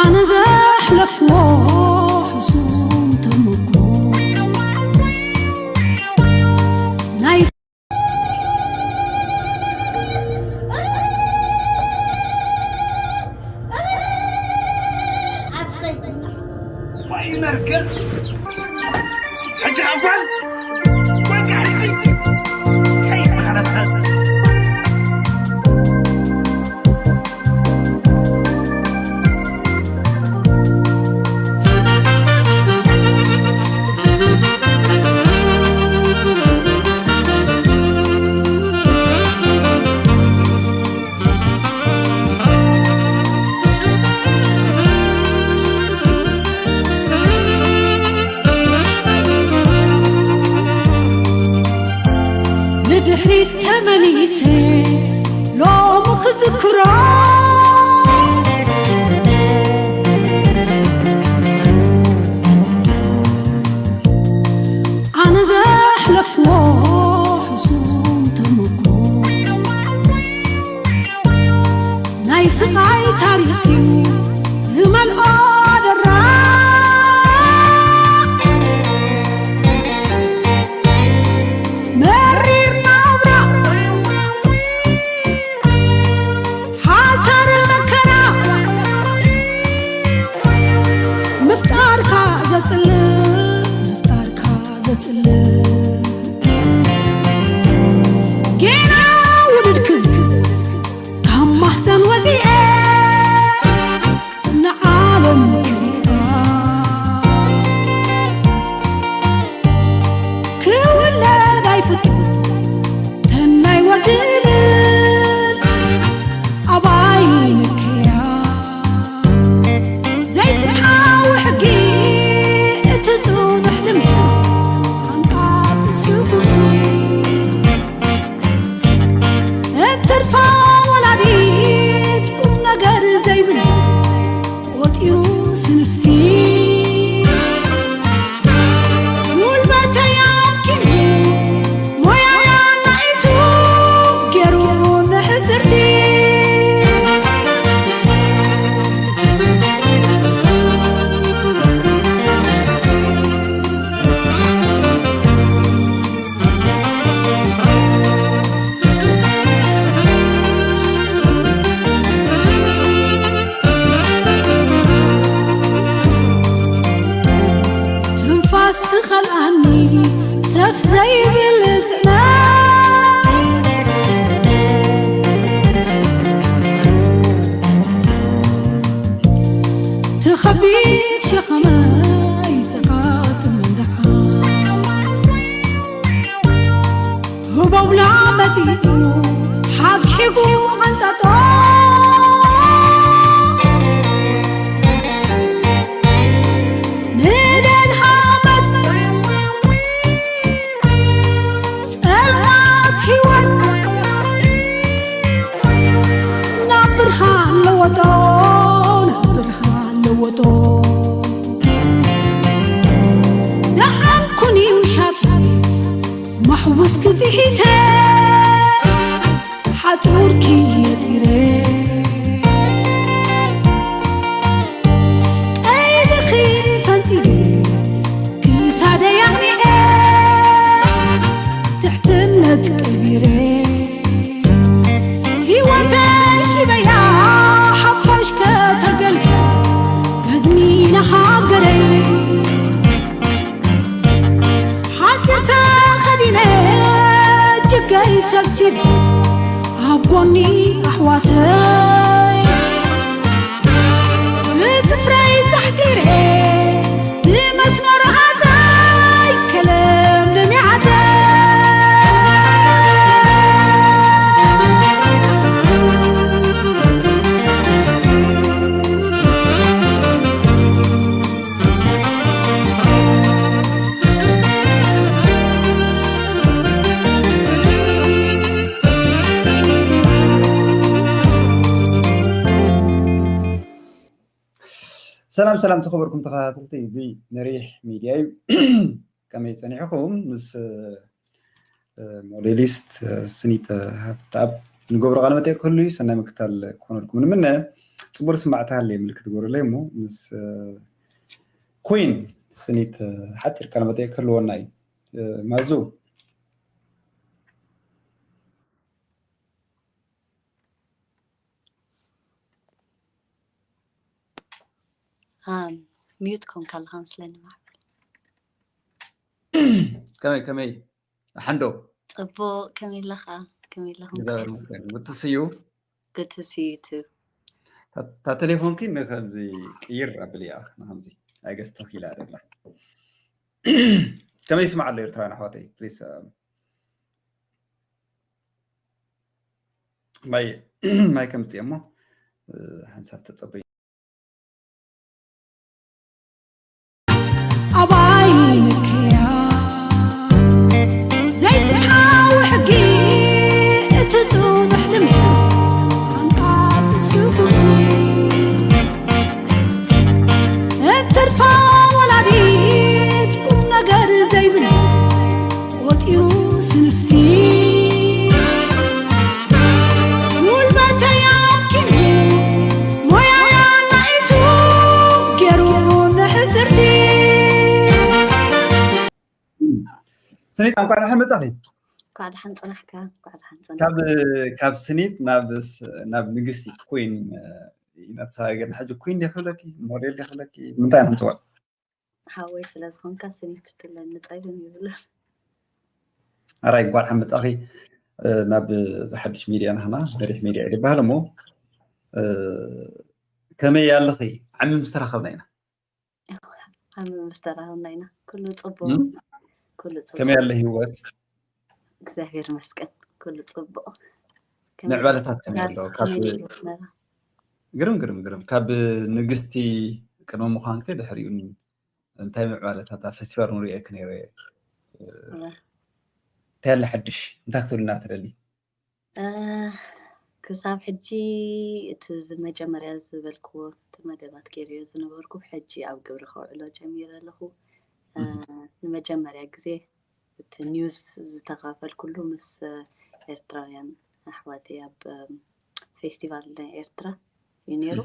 ኣነ ዘሕለፍክዎ ሕሱም ተመኩሮ ናይ ወይ መርገም! ሕጂ ካብ ጓል፣ ጓል ከሕልጂ! ሰይጣን ኣተሳስብ! ንድሕሪት ተመሊሰ ሎሚ ክዝክሮ ኣነ ዘሕለፍክዎ ሕሱም ተመኩሮ ናይ ስቓይ ታሪኽ እዩ ዝመልኦ ደራቕ መሪር ናብራ ሓሳር መከራ ምፍጣርካ ዘጽልእ ምፍጣርካ ዘጽልእ ጌና ውድድክም ካብ ማህፀን ወፂኤ ንዓለም ክሪኣ ክውለድ ኣይፍቱ ተናይ ወድልን ኣባይ ንክያ ዘይፍትሓዊ ሕጊ እቲ ጽኑሕ ልምዲ ኣንቃጽ ስጉቲ እትርፋ ወላዲት ቁም ነገር ዘይብሉ ቆጢሩ ስንፍቲ ጉልበተይ ኣብኪኑ ሞያያ ናኢሱ ገይሩ ንሕስርቲ ትንፋስ ዝኸልኣኒ ሰፍ ዘይብል ጽዕነት ትኸቢድ ሸኸመይ ጸቓት መንደዓት ህቦብላ መጺኡ ሓግሒጉ ኣንጠጦ ንደልሃመት ጸልማት ህይወት ናብ ብርሃን ለወጦ ናብ ብርሃን ለወጦ ደሓን ኩኒ ውሻጥ ማሕወስ ክጥሒሰ ሓጡርኪ ነጢረ ቀይድኺ ፈንፂገ ክሳደይ ኣቕኒዐ ትሕትነት ቀቢረ ህይወተይ ሂበያ ሓፋሽ ከተገልግል ተዝሚነ ሃገረይ ሓፂር ተኸዲነ ችገይ ሰብሲበ ኣብ ጎኒ ኣሕዋተይ ብፅፍረይ ፃሕቲረ ብመስኖ ረሃፀይ ከለምልም ይዓደይ ሰላም ሰላም ዝኸበርኩም ተኸታተልቲ እዚ መሪሕ ሚድያ እዩ። ከመይ ጸኒሕኹም? ምስ ሞዴሊስት ስኒተ ሃብተኣብ ንገብሮ ቃለ መጠይቅ ክህሉ እዩ። ሰናይ ምክታል ክኾነልኩም ንምነ። ፅቡር ስማዕታ ሃለየ ምልክት ግበሩለይ እሞ ምስ ኩን ስኒት ሓፂር ቃለ መጠይቅ ክህልወና እዩ። ማዙ ሚዩት ኮንካ ኣለኻ መስለኒ ማዕበል። ከመይ ከመይ ሓንዶ? ጽቡቕ፣ ከመይ ኣለኻ? ከመይ ኣለኹም? እግዚኣብሔር ይመስገን። Good to see you። Good to see you too። እታ ቴሌፎንኪ ንከምዚ ቅይር ኣብልያ ንከምዚ ኣይገስ ተኺላ ደላ። ከመይ ይስማዕ ኣሎ ኤርትራውያን ኣሕዋተይ? Please ማይ ማይ ከምጽእ እሞ ሓንሳብ ተጸበዩ። ኣባይ ንክያ ዘይፍትሓዊ ሕጊ እቲ ጽኑሕ ልምዲ ዓንቃጽ ስጉምቲ እትርፋ ወላዲት ቁም ነገር ዘይብሉ ቆጢኡ ስንፍቲ ጉልበተይ ኣብኪኑ ሞያያ ናኢሱ ገይሩ ንሕስርቲ። ስኒት እንኳዕ ደሓን መጻኺ። እንኳዕ ደሓን ጸናሕካ። እንኳዕ ደሓን ጸናሕካ። ካብ ካብ ስኒት ናብ ናብ ንግስቲ ኮይን ኢና ተሰጋገርና። ሕጂ ኮይን ዲኺ ብለኪ ሞዴል ዲኺ ብለኪ ምንታይ ኢና ንጽውዕ? ሓወይ ስለ ዝኾንካ ስኒት ትብለኒ ጸገም የብሉን። ኣራይ እንኳን ሓመጻኺ ናብ ዝሓድሽ ሚድያ ናህና መሪሕ ሚድያ እዩ ዝበሃል እሞ ከመይ ኣለኺ? ዓሚ ምስ ተራኸብና ኢና። ዓሚ ምስ ተራኸብና ኢና። ኩሉ ጽቡቕ። ኩሉ ጽቡቕ። ከመይ ኣለ ህይወት? እግዚኣብሔር ይመስገን። ኩሉ ጽቡቕ። ምዕባለታት ከመይ ኣሎ? ግርም ግርም ግርም ካብ ንግስቲ ቅድሚ ምዃንኪ ድሕሪኡ እንታይ ምዕባለታት ኣብ ፌስቲቫል ንሪኤኪ ነይረ? እንታይ ኣለ ሓድሽ? እንታይ ክትብልና ትደሊ? ክሳብ ሕጂ እቲ መጀመርያ ዝበልክዎ እቲ መደባት ገይረዮ ዝነበርኩ ሕጂ ኣብ ግብሪ ከውዕሎ ጀሚረ ኣለኹ። ንመጀመርያ ግዜ እቲ ኒውስ ዝተኻፈልኩሉ ምስ ኤርትራውያን ኣሕዋተይ ኣብ ፌስቲቫል ናይ ኤርትራ እዩ ነይሩ።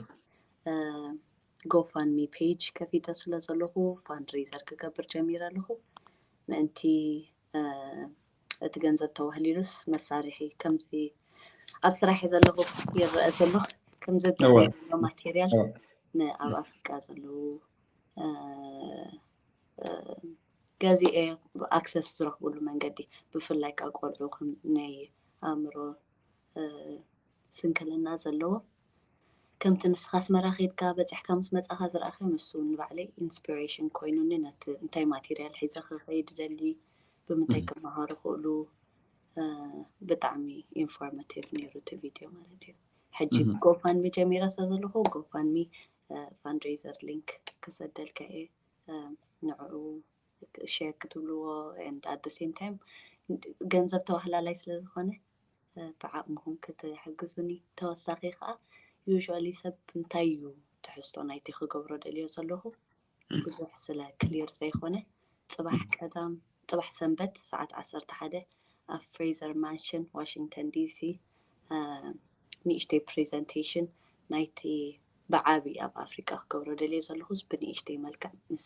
ጎፋንሚ ፔጅ ከፊተ ስለ ዘለኹ ፋንድሬዘር ክገብር ጀሚረ ኣለኹ። ምእንቲ እቲ ገንዘብ ተዋህሊሉስ መሳርሒ ከምዚ ኣብ ስራሕ ዘለኹ ይረአ ዘሎ ከምዚ ማቴሪያል ንኣብ ኣፍሪቃ ዘለዉ ገዚኤ ኣክሰስ ዝረኽብሉ መንገዲ ብፍላይ ካብ ቆልዑ ናይ ኣእምሮ ስንክልና ዘለዎ ከምቲ ንስኻ ኣስመራ ከይድካ በፂሕካ ምስ መፃኻ ዝረኣኸ ንሱ ንባዕለይ ኢንስፒሬሽን ኮይኑኒ ነቲ እንታይ ማቴሪያል ሒዘ ክኸይድ ደሊ ብምንታይ ክመሃሩ ክእሉ ብጣዕሚ ኢንፎርማቲቭ ነይሩ እቲ ቪድዮ ማለት እዩ። ሕጂ ጎፋንሚ ጀሚረ ስለ ዘለኹ ጎፋንሚ ፋንድሬዘር ሊንክ ክሰደልካ እየ ንዕኡ ሼር ክትብልዎ and at the same time ገንዘብ ተዋህላላይ ስለ ዝኾነ ብዓቕምኹም ክትሕግዙኒ ተወሳኺ ከዓ usually ሰብ እንታይ እዩ ትሕዝቶ ናይቲ ክገብሮ ደልዮ ዘለኹ ብዙሕ ስለ ክሊር ዘይኮነ ፅባሕ ቀዳም ፅባሕ ሰንበት ሰዓት ዓሰርተ ሓደ ኣብ ፍሬዘር ማንሽን ዋሽንግተን ዲሲ ንእሽተይ ፕሬዘንቴሽን ናይቲ ብዓቢ ኣብ ኣፍሪቃ ክገብሮ ደልየ ዘለኹስ ብንእሽተይ መልክዕ ምስ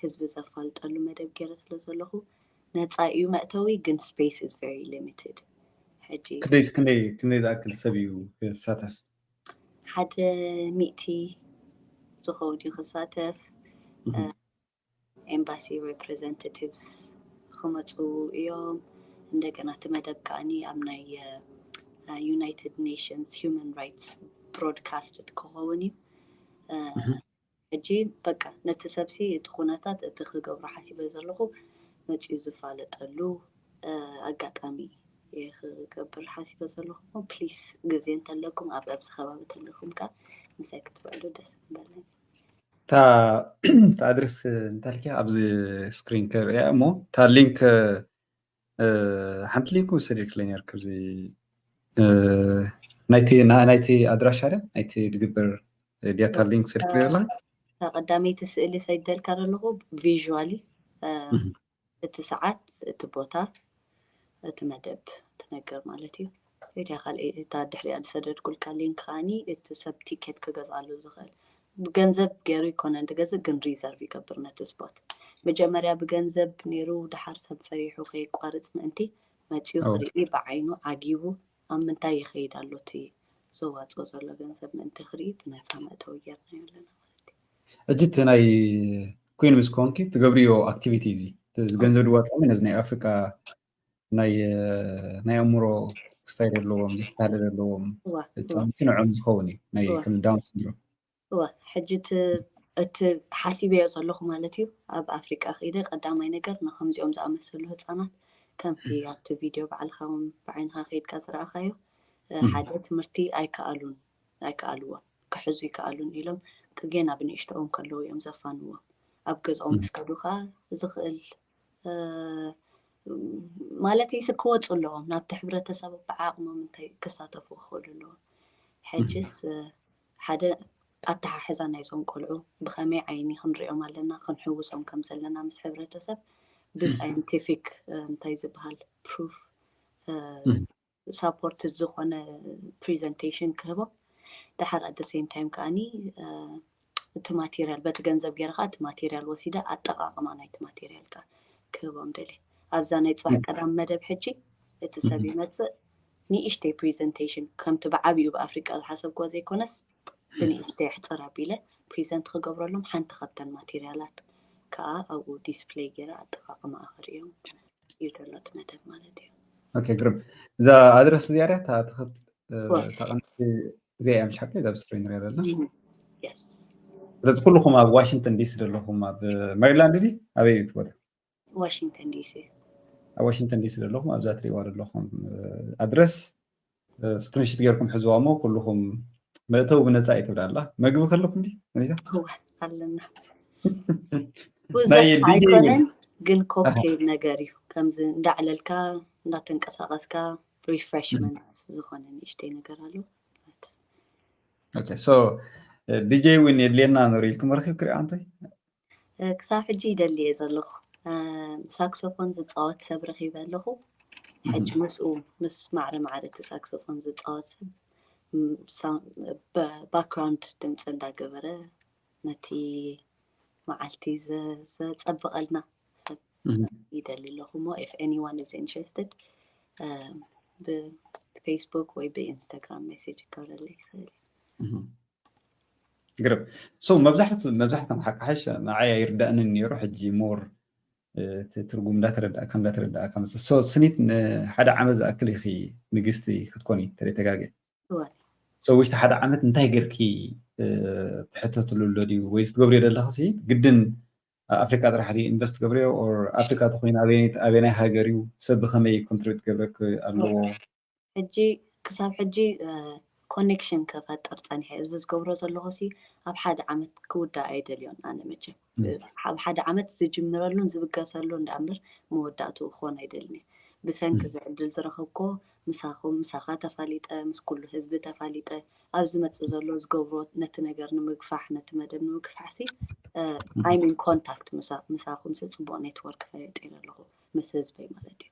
ህዝቢ ዘፋልጠሉ መደብ ገይረ ስለ ዘለኹ ነፃ እዩ መእተዊ ግን space is very limited። ሕጂ ክንደይ ክንደይ ክንደይ ዝኣክል ሰብ እዩ ክሳተፍ? ሓደ ሚእቲ ዝኸውን እዩ ክሳተፍ። ኤምባሲ ሬፕሬዘንታቲቭስ ክመፁ እዮም። እንደገና እቲ መደብ ከዓኒ ኣብ ናይ ዩናይትድ ኔሽንስ ሁማን ራይትስ ብሮድካስት ክኸውን እዩ። ሕጂ በቃ ነቲ ሰብሲ እቲ ኩነታት እቲ ክገብሮ ሓሲበ ዘለኹ መፂኡ ዝፋለጠሉ ኣጋጣሚ እየ ክገብር ሓሲበ ዘለኹ። ፕሊስ ግዜ እንተለኩም ኣብ ኣብዚ ከባቢ ተለኹም ከ ምሳይ ክትውዕሉ ደስ ምበለኒ። እታ ኣድረስ እንተልኪ ኣብዚ ስክሪን ከርእያ እሞ እታ ሊንክ ሓንቲ ሊንክ ወሰደልክለይ ነርክ ኣብዚ ናይቲ ኣድራሻ ደ ናይቲ ዝግበር ዲያታ ሊንክ ሰድክለላ ቀዳመይቲ ስእሊ ሰይደልካ ዘለኹ ቪዥዋሊ እቲ ሰዓት እቲ ቦታ እቲ መደብ ትነገር ማለት እዩ። እታ ካልእ እታ ድሕሪኣ ዝሰደድኩልካ ሊንክ ከዓኒ እቲ ሰብ ቲኬት ክገዝኣሉ ዝኽእል ብገንዘብ ገይሩ ይኮነ ዝገዝእ ግን ሪዘርቭ ይገብር ነቲ ስፖት። መጀመርያ ብገንዘብ ነይሩ ድሓር ሰብ ፈሪሑ ከየቋርፅ ምእንቲ መፂኡ ክርኢ ብዓይኑ ዓጊቡ ኣብ ምንታይ ይኸይድ ኣሎ እቲ ዘዋፅኦ ዘሎ ገንዘብ ምእንቲ ክርኢ ብነፃ መእተዊ ጌርናዮ ኣለና ማለት እዩ። ሕጂ እቲ ናይ ኩን ምስ ኮንኪ ትገብርዮ ኣክቲቪቲ እዚ ገንዘብ ድዋፅሚ ነዚ ናይ ኣፍሪካ ናይ ናይ ኣእምሮ ክስታይ ዘለዎም ዝታለ ዘለዎም ፃምቲ ንዕም ዝኸውን እዩ ናይ ከም ዳውን ሲንድሮም። እዋ ሕጂ እቲ ሓሲበዮ ዘለኹ ማለት እዩ። ኣብ ኣፍሪቃ ክኢደ ቀዳማይ ነገር ንከምዚኦም ዝኣመሰሉ ህፃናት ከምቲ ኣብቲ ቪድዮ ባዕልካ እውን ብዓይንካ ከይድካ ዝረኣካዮ ሓደ ትምህርቲ ኣይከኣሉን ኣይከኣልዎም ክሕዙ ይከኣሉን ኢሎም ጌና ብንእሽተኦም ከለዉ እዮም ዘፋንዎም። ኣብ ገዝኦም ምስ ከዱ ከዓ ዝኽእል ማለት ይስ ክወፁ ኣለዎም ናብቲ ሕብረተሰብ ብዓቕሞም እንታይ ክሳተፉ ክኽእሉ ኣለዎም። ሕጅስ ሓደ ኣተሓሕዛ ናይዞም ቆልዑ ብኸመይ ዓይኒ ክንሪኦም ኣለና ክንሕውሶም ከም ዘለና ምስ ሕብረተሰብ ብሳይንቲፊክ እንታይ ዝበሃል ፕሩፍ ሳፖርትድ ዝኾነ ፕሪዘንቴሽን ክህቦም ድሓር ኣደ ሴም ታይም ከዓኒ እቲ ማቴሪያል በቲ ገንዘብ ገይረ ከዓ እቲ ማቴሪያል ወሲደ ኣጠቃቅማ ናይቲ ማቴሪያል ከዓ ክህቦም ደልየ። ኣብዛ ናይ ፅባሕ ቀዳም መደብ ሕጂ እቲ ሰብ ይመፅእ ንእሽተይ ፕሪዘንቴሽን ከምቲ ብዓብኡ ብኣፍሪቃ ዝሓሰብክዎ ዘይኮነስ ብንእሽተይ ኣሕፅር ኣቢለ ፕሪዘንት ክገብረሎም ሓንቲ ካብተን ማቴሪያላት ከዓ ኣብኡ ዲስፕሌይ ገይረ ኣጠቃቅማ ኣኸሪዮም እዩ ዘሎ እቲ መደብ ማለት እዩ። ኦኬ ግርም እዛ ኣድረስ እዚኣ ርያ ታተኸት ታቐምቲ እዚኣ እያ ምሽ ሓቂ እዛ ብስክሪን ንሪኣ ዘለና ስለዚ ኩልኹም ኣብ ዋሽንግተን ዲሲ ዘለኹም ኣብ ሜሪላንድ ዲ ኣበይ እዩ ትቦታ ዋሽንግተን ዲሲ ኣብ ዋሽንግተን ዲሲ ዘለኹም ኣብዛ ትሪእዋ ዘለኹም ኣድረስ ስክሪንሽት ገይርኩም ሕዝዋ እሞ ኩልኹም መእተው ብነፃ እዩ ትብል ኣላ መግቢ ከለኩም ዲ ኣለና ብዙሕ ኣይኮነን ግን ኮክቴል ነገር እዩ ከምዚ እንዳዕለልካ እንዳተንቀሳቀስካ ሪፍሬሽመንት ዝኾነ ንእሽተይ ነገር ኣሎ ሶ ዲጀይ እውን የድልየና ነሩ ኢልኩም ረኪብ ክሪኦ እንታይ ክሳብ ሕጂ ይደሊ እየ ዘለኹ ሳክሶፎን ዝፃወት ሰብ ረኪበ ኣለኹ ሕጂ ምስኡ ምስ ማዕረ ማዕረ እቲ ሳክሶፎን ዝፃወት ሰብ ባክግራውንድ ድምፂ እንዳገበረ ነቲ መዓልቲ ዘፀብቐልና ሰብ ይደሊ ኣለኹ እሞ if anyone is interested ብፌስቡክ ወይ ብኢንስታግራም ሜሴጅ ክገብረለይ ይኽእል ግርም ሶ መብዛሕቱ መብዛሕቶም ሓቂ ሓሽ ንዓይ ኣይርዳእንን ነይሩ ሕጂ ሞር ትርጉም እንዳተረዳእካ እንዳተረዳእካ መፅእ ሶ ስኒት ንሓደ ዓመት ዝኣክል ኢኺ ንግስቲ ክትኮኒ ተደተጋገ ሶ ውሽጢ ሓደ ዓመት እንታይ ገርኪ ትሕተትሉ ኣሎ ድዩ ወይ ትገብርዮ ዘለኽሲ ግድን ኣፍሪካ ጥራሕ ድዩ ኢንቨስት ገብርዮ ኣፍሪካ ተኮይኑ ኣበየናይ ሃገር እዩ ሰብ ብከመይ ኮንትሪቢዩት ገብረክ ኣለዎ ሕጂ ክሳብ ሕጂ ኮኔክሽን ክፈጥር ፀኒሐ እዚ ዝገብሮ ዘለኹ ሲ ኣብ ሓደ ዓመት ክውዳእ ኣይደልዮን ኣነ መቸም ኣብ ሓደ ዓመት ዝጅምረሉን ዝብገሰሉን ዳኣምር መወዳእትኡ ክኾን ኣይደልን ብሰንኪ እዚ ዕድል ዝረኸብኮ ምሳኹም ምሳኻ ተፋሊጠ ምስ ኩሉ ህዝቢ ተፋሊጠ ኣብ ዝመፅእ ዘሎ ዝገብሮ ነቲ ነገር ንምግፋሕ ነቲ መደብ ንምግፋሕ ሲ I'm in contact ምሳኹም ሲ ፅቡቕ ኔትወርክ ፈጢረ ኣለኹ ምስ ህዝበይ ማለት እዩ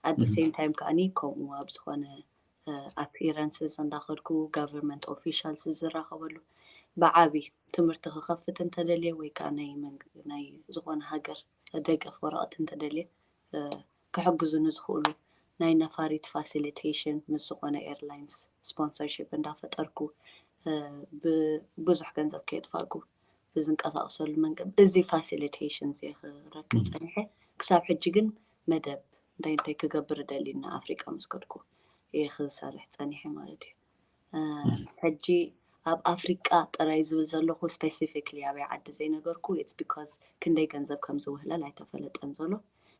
at the same time ከዓኒ ከምኡ ኣብ ዝኾነ appearances እንዳኸድኩ government officials ዝራኸበሉ ብዓቢ ትምህርቲ ክኸፍት እንተደልየ ወይ ከዓ ናይ ዝኾነ ሃገር ደገፍ ወረቐት እንተደልየ ክሕግዙ ንዝኽእሉ ናይ ነፋሪት facilitation ምስ ዝኾነ airlines sponsorship እንዳፈጠርኩ ብዙሕ ገንዘብ ከየጥፋእኩ ብዝንቀሳቀሰሉ መንገዲ እዚ facilitation እዚ ክረክብ ፀኒሐ ክሳብ ሕጂ ግን መደብ እንታይ እንታይ ክገብር እደሊ ን ኣፍሪቃ ምስ ከድኩ እየ ክሰርሕ ፀኒሐ ማለት እዩ ሕጂ ኣብ ኣፍሪቃ ጥራይ ዝብል ዘለኹ specifically ኣበይ ዓዲ ዘይነገርኩ it's because ክንደይ ገንዘብ ከም ዝውህለል ኣይተፈለጠን ዘሎ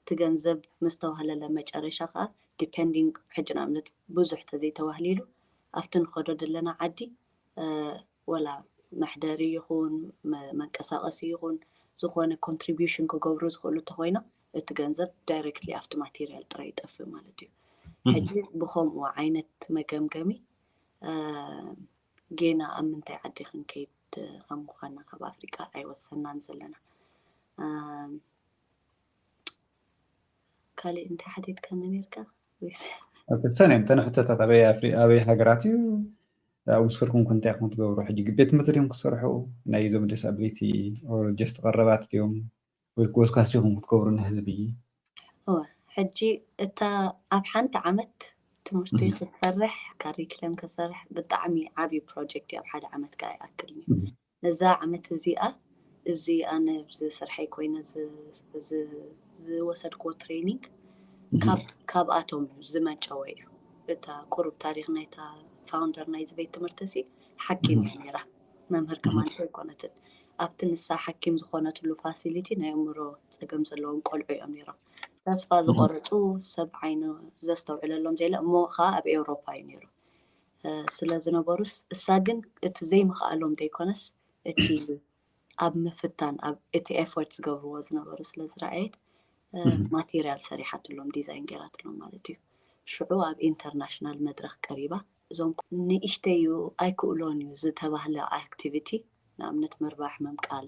እቲ ገንዘብ ምስ ተዋህለለ መጨረሻ ከዓ depending ሕጂ ንኣብነት ብዙሕ ተዘይተዋህሊሉ ኣብቲ ንኸዶ ዘለና ዓዲ ወላ መሕደሪ ይኹን መንቀሳቀሲ ይኹን ዝኾነ contribution ክገብሩ ዝኽእሉ እንተኮይኖም እቲ ገንዘብ directly ኣብቲ material ጥራይ ይጠፍእ ማለት እዩ ሕጂ ብከምኡ ዓይነት መገምገሚ ጌና ኣብ ምንታይ ዓዲ ክንከይድ ከም ምኳና ካብ ኣፍሪቃ ኣይወሰናን ዘለና ካልእ እንታይ ሓቲትካኒ ነርካ ወይስ ሰነ እተን ሕቶታት ኣበይ ኣፍሪ ኣበይ ሃገራት እዩ? ኣብ ስርኩም እንታይ ኢኹም ትገብሩ? ሕጂ ቤት ትምህርቲ ድዮም ክሰርሑ ናይ ዞም ዲስኣቢሊቲ ኦር ጀስት ቀረባት ድዮም ወይ ጎስካስ ኢኹም ክትገብሩ ንህዝቢ? እወ ሕጂ እታ ኣብ ሓንቲ ዓመት ትምህርቲ ክትሰርሕ ካሪክለም ክትሰርሕ ብጣዕሚ ዓብዪ ፕሮጀክት እዩ። ኣብ ሓደ ዓመት ከዓ ይኣክል እዩ። ነዛ ዓመት እዚኣ እዚ ኣነ ኣብዚ ስርሐይ ኮይነ ዝወሰድክዎ ትሬኒንግ ካብኣቶም እዩ ዝመንጨወ እዩ። እታ ቁሩብ ታሪክ ናይታ ፋውንደር ናይዚ ቤት ትምህርቲ ሲ ሓኪም እያ ነይራ፣ መምህር ከማን ኣይኮነትን። ኣብቲ ንሳ ሓኪም ዝኾነትሉ ፋሲሊቲ ናይ ኣእምሮ ፀገም ዘለዎም ቆልዑ እዮም ነይሮም። ተስፋ ዝቆረፁ ሰብ ዓይኑ ዘስተውዕለሎም ዘየለ እሞ ከዓ ኣብ ኤውሮፓ እዩ ነይሩ ስለ ዝነበሩስ እሳ ግን እቲ ዘይምኽኣሎም ደይኮነስ እቲ ኣብ ምፍታን ኣብ እቲ ኤፎርት ዝገብርዎ ዝነበሩ ስለ ዝረኣየት ማቴሪያል ሰሪሓትሎም ዲዛይን ገይራትሎም ማለት እዩ። ሽዑ ኣብ ኢንተርናሽናል መድረክ ቀሪባ እዞም ንእሽተዩ ኣይክእሎን እዩ ዝተባህለ ኣክቲቪቲ ንኣብነት ምርባሕ፣ ምምቃል፣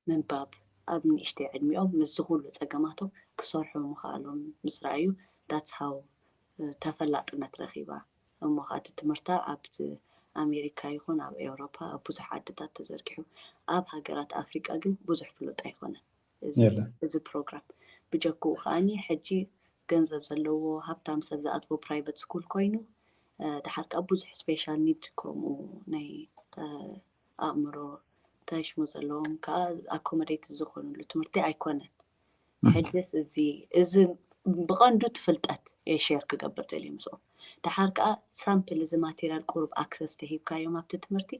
ምንባብ ኣብ ንእሽተይ ዕድሚኦም ምስዚ ኩሉ ፀገማቶም ክሰርሑ ምኽኣሎም ምስ ረኣዩ that's how ተፈላጥነት ረኺባ። እሞ ከዓ እቲ ትምህርታ ኣብቲ ኣሜሪካ ይኹን ኣብ ኤውሮፓ ኣብ ብዙሕ ዓድታት ተዘርጊሑ። ኣብ ሃገራት ኣፍሪቃ ግን ብዙሕ ፍሉጥ ኣይኮነን እዚ ፕሮግራም። ብጀክኡ ከዓኒ ሕጂ ገንዘብ ዘለዎ ሃብታም ሰብ ዝኣትዎ ፕራይቨት ስኩል ኮይኑ ድሓር ከዓ ብዙሕ ስፔሻል ኒድ ከምኡ ናይ ኣእምሮ ተሽሙ ዘለዎም ከዓ ኣኮሞዴት ዝኮንሉ ትምህርቲ ኣይኮነን። ሕጅስ እዚ እዚ ብቐንዱ ትፍልጠት እየ ሼር ክገብር ደልየ ምስኦም። ድሓር ከዓ ሳምፕል እዚ ማቴሪያል ቁሩብ ኣክሰስ ተሂብካዮም ኣብቲ ትምህርቲ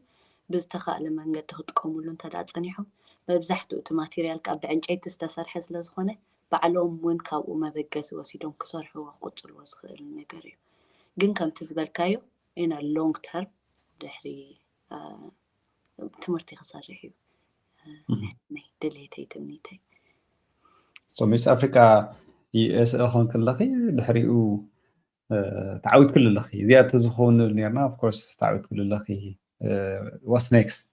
ብዝተኻእለ መንገዲ ክጥቀሙሉ እንተደኣ ፀኒሖም መብዛሕትኡ እቲ ማቴሪያል ከዓ ብዕንጨይቲ ዝተሰርሐ ስለዝኾነ ባዕሎም እውን ካብኡ መበገሲ ወሲዶም ክሰርሕዎ ክቕፅልዎ ዝኽእል ነገር እዩ። ግን ከምቲ ዝበልካዮ in a long term ድሕሪ ትምህርቲ ክሰርሕ እዩ ናይ ድሌተይ ትምኒተይ። ሶሚስ ኣፍሪካ ዩኤስኤ ኮን ከለኺ ድሕሪኡ ተዓዊት ክሉ ኣለኺ እዚኣ ተዝኸውን ብል ነርና ኦፍኮርስ ተዓዊት ክሉ ኣለኺ ዋስ ኔክስት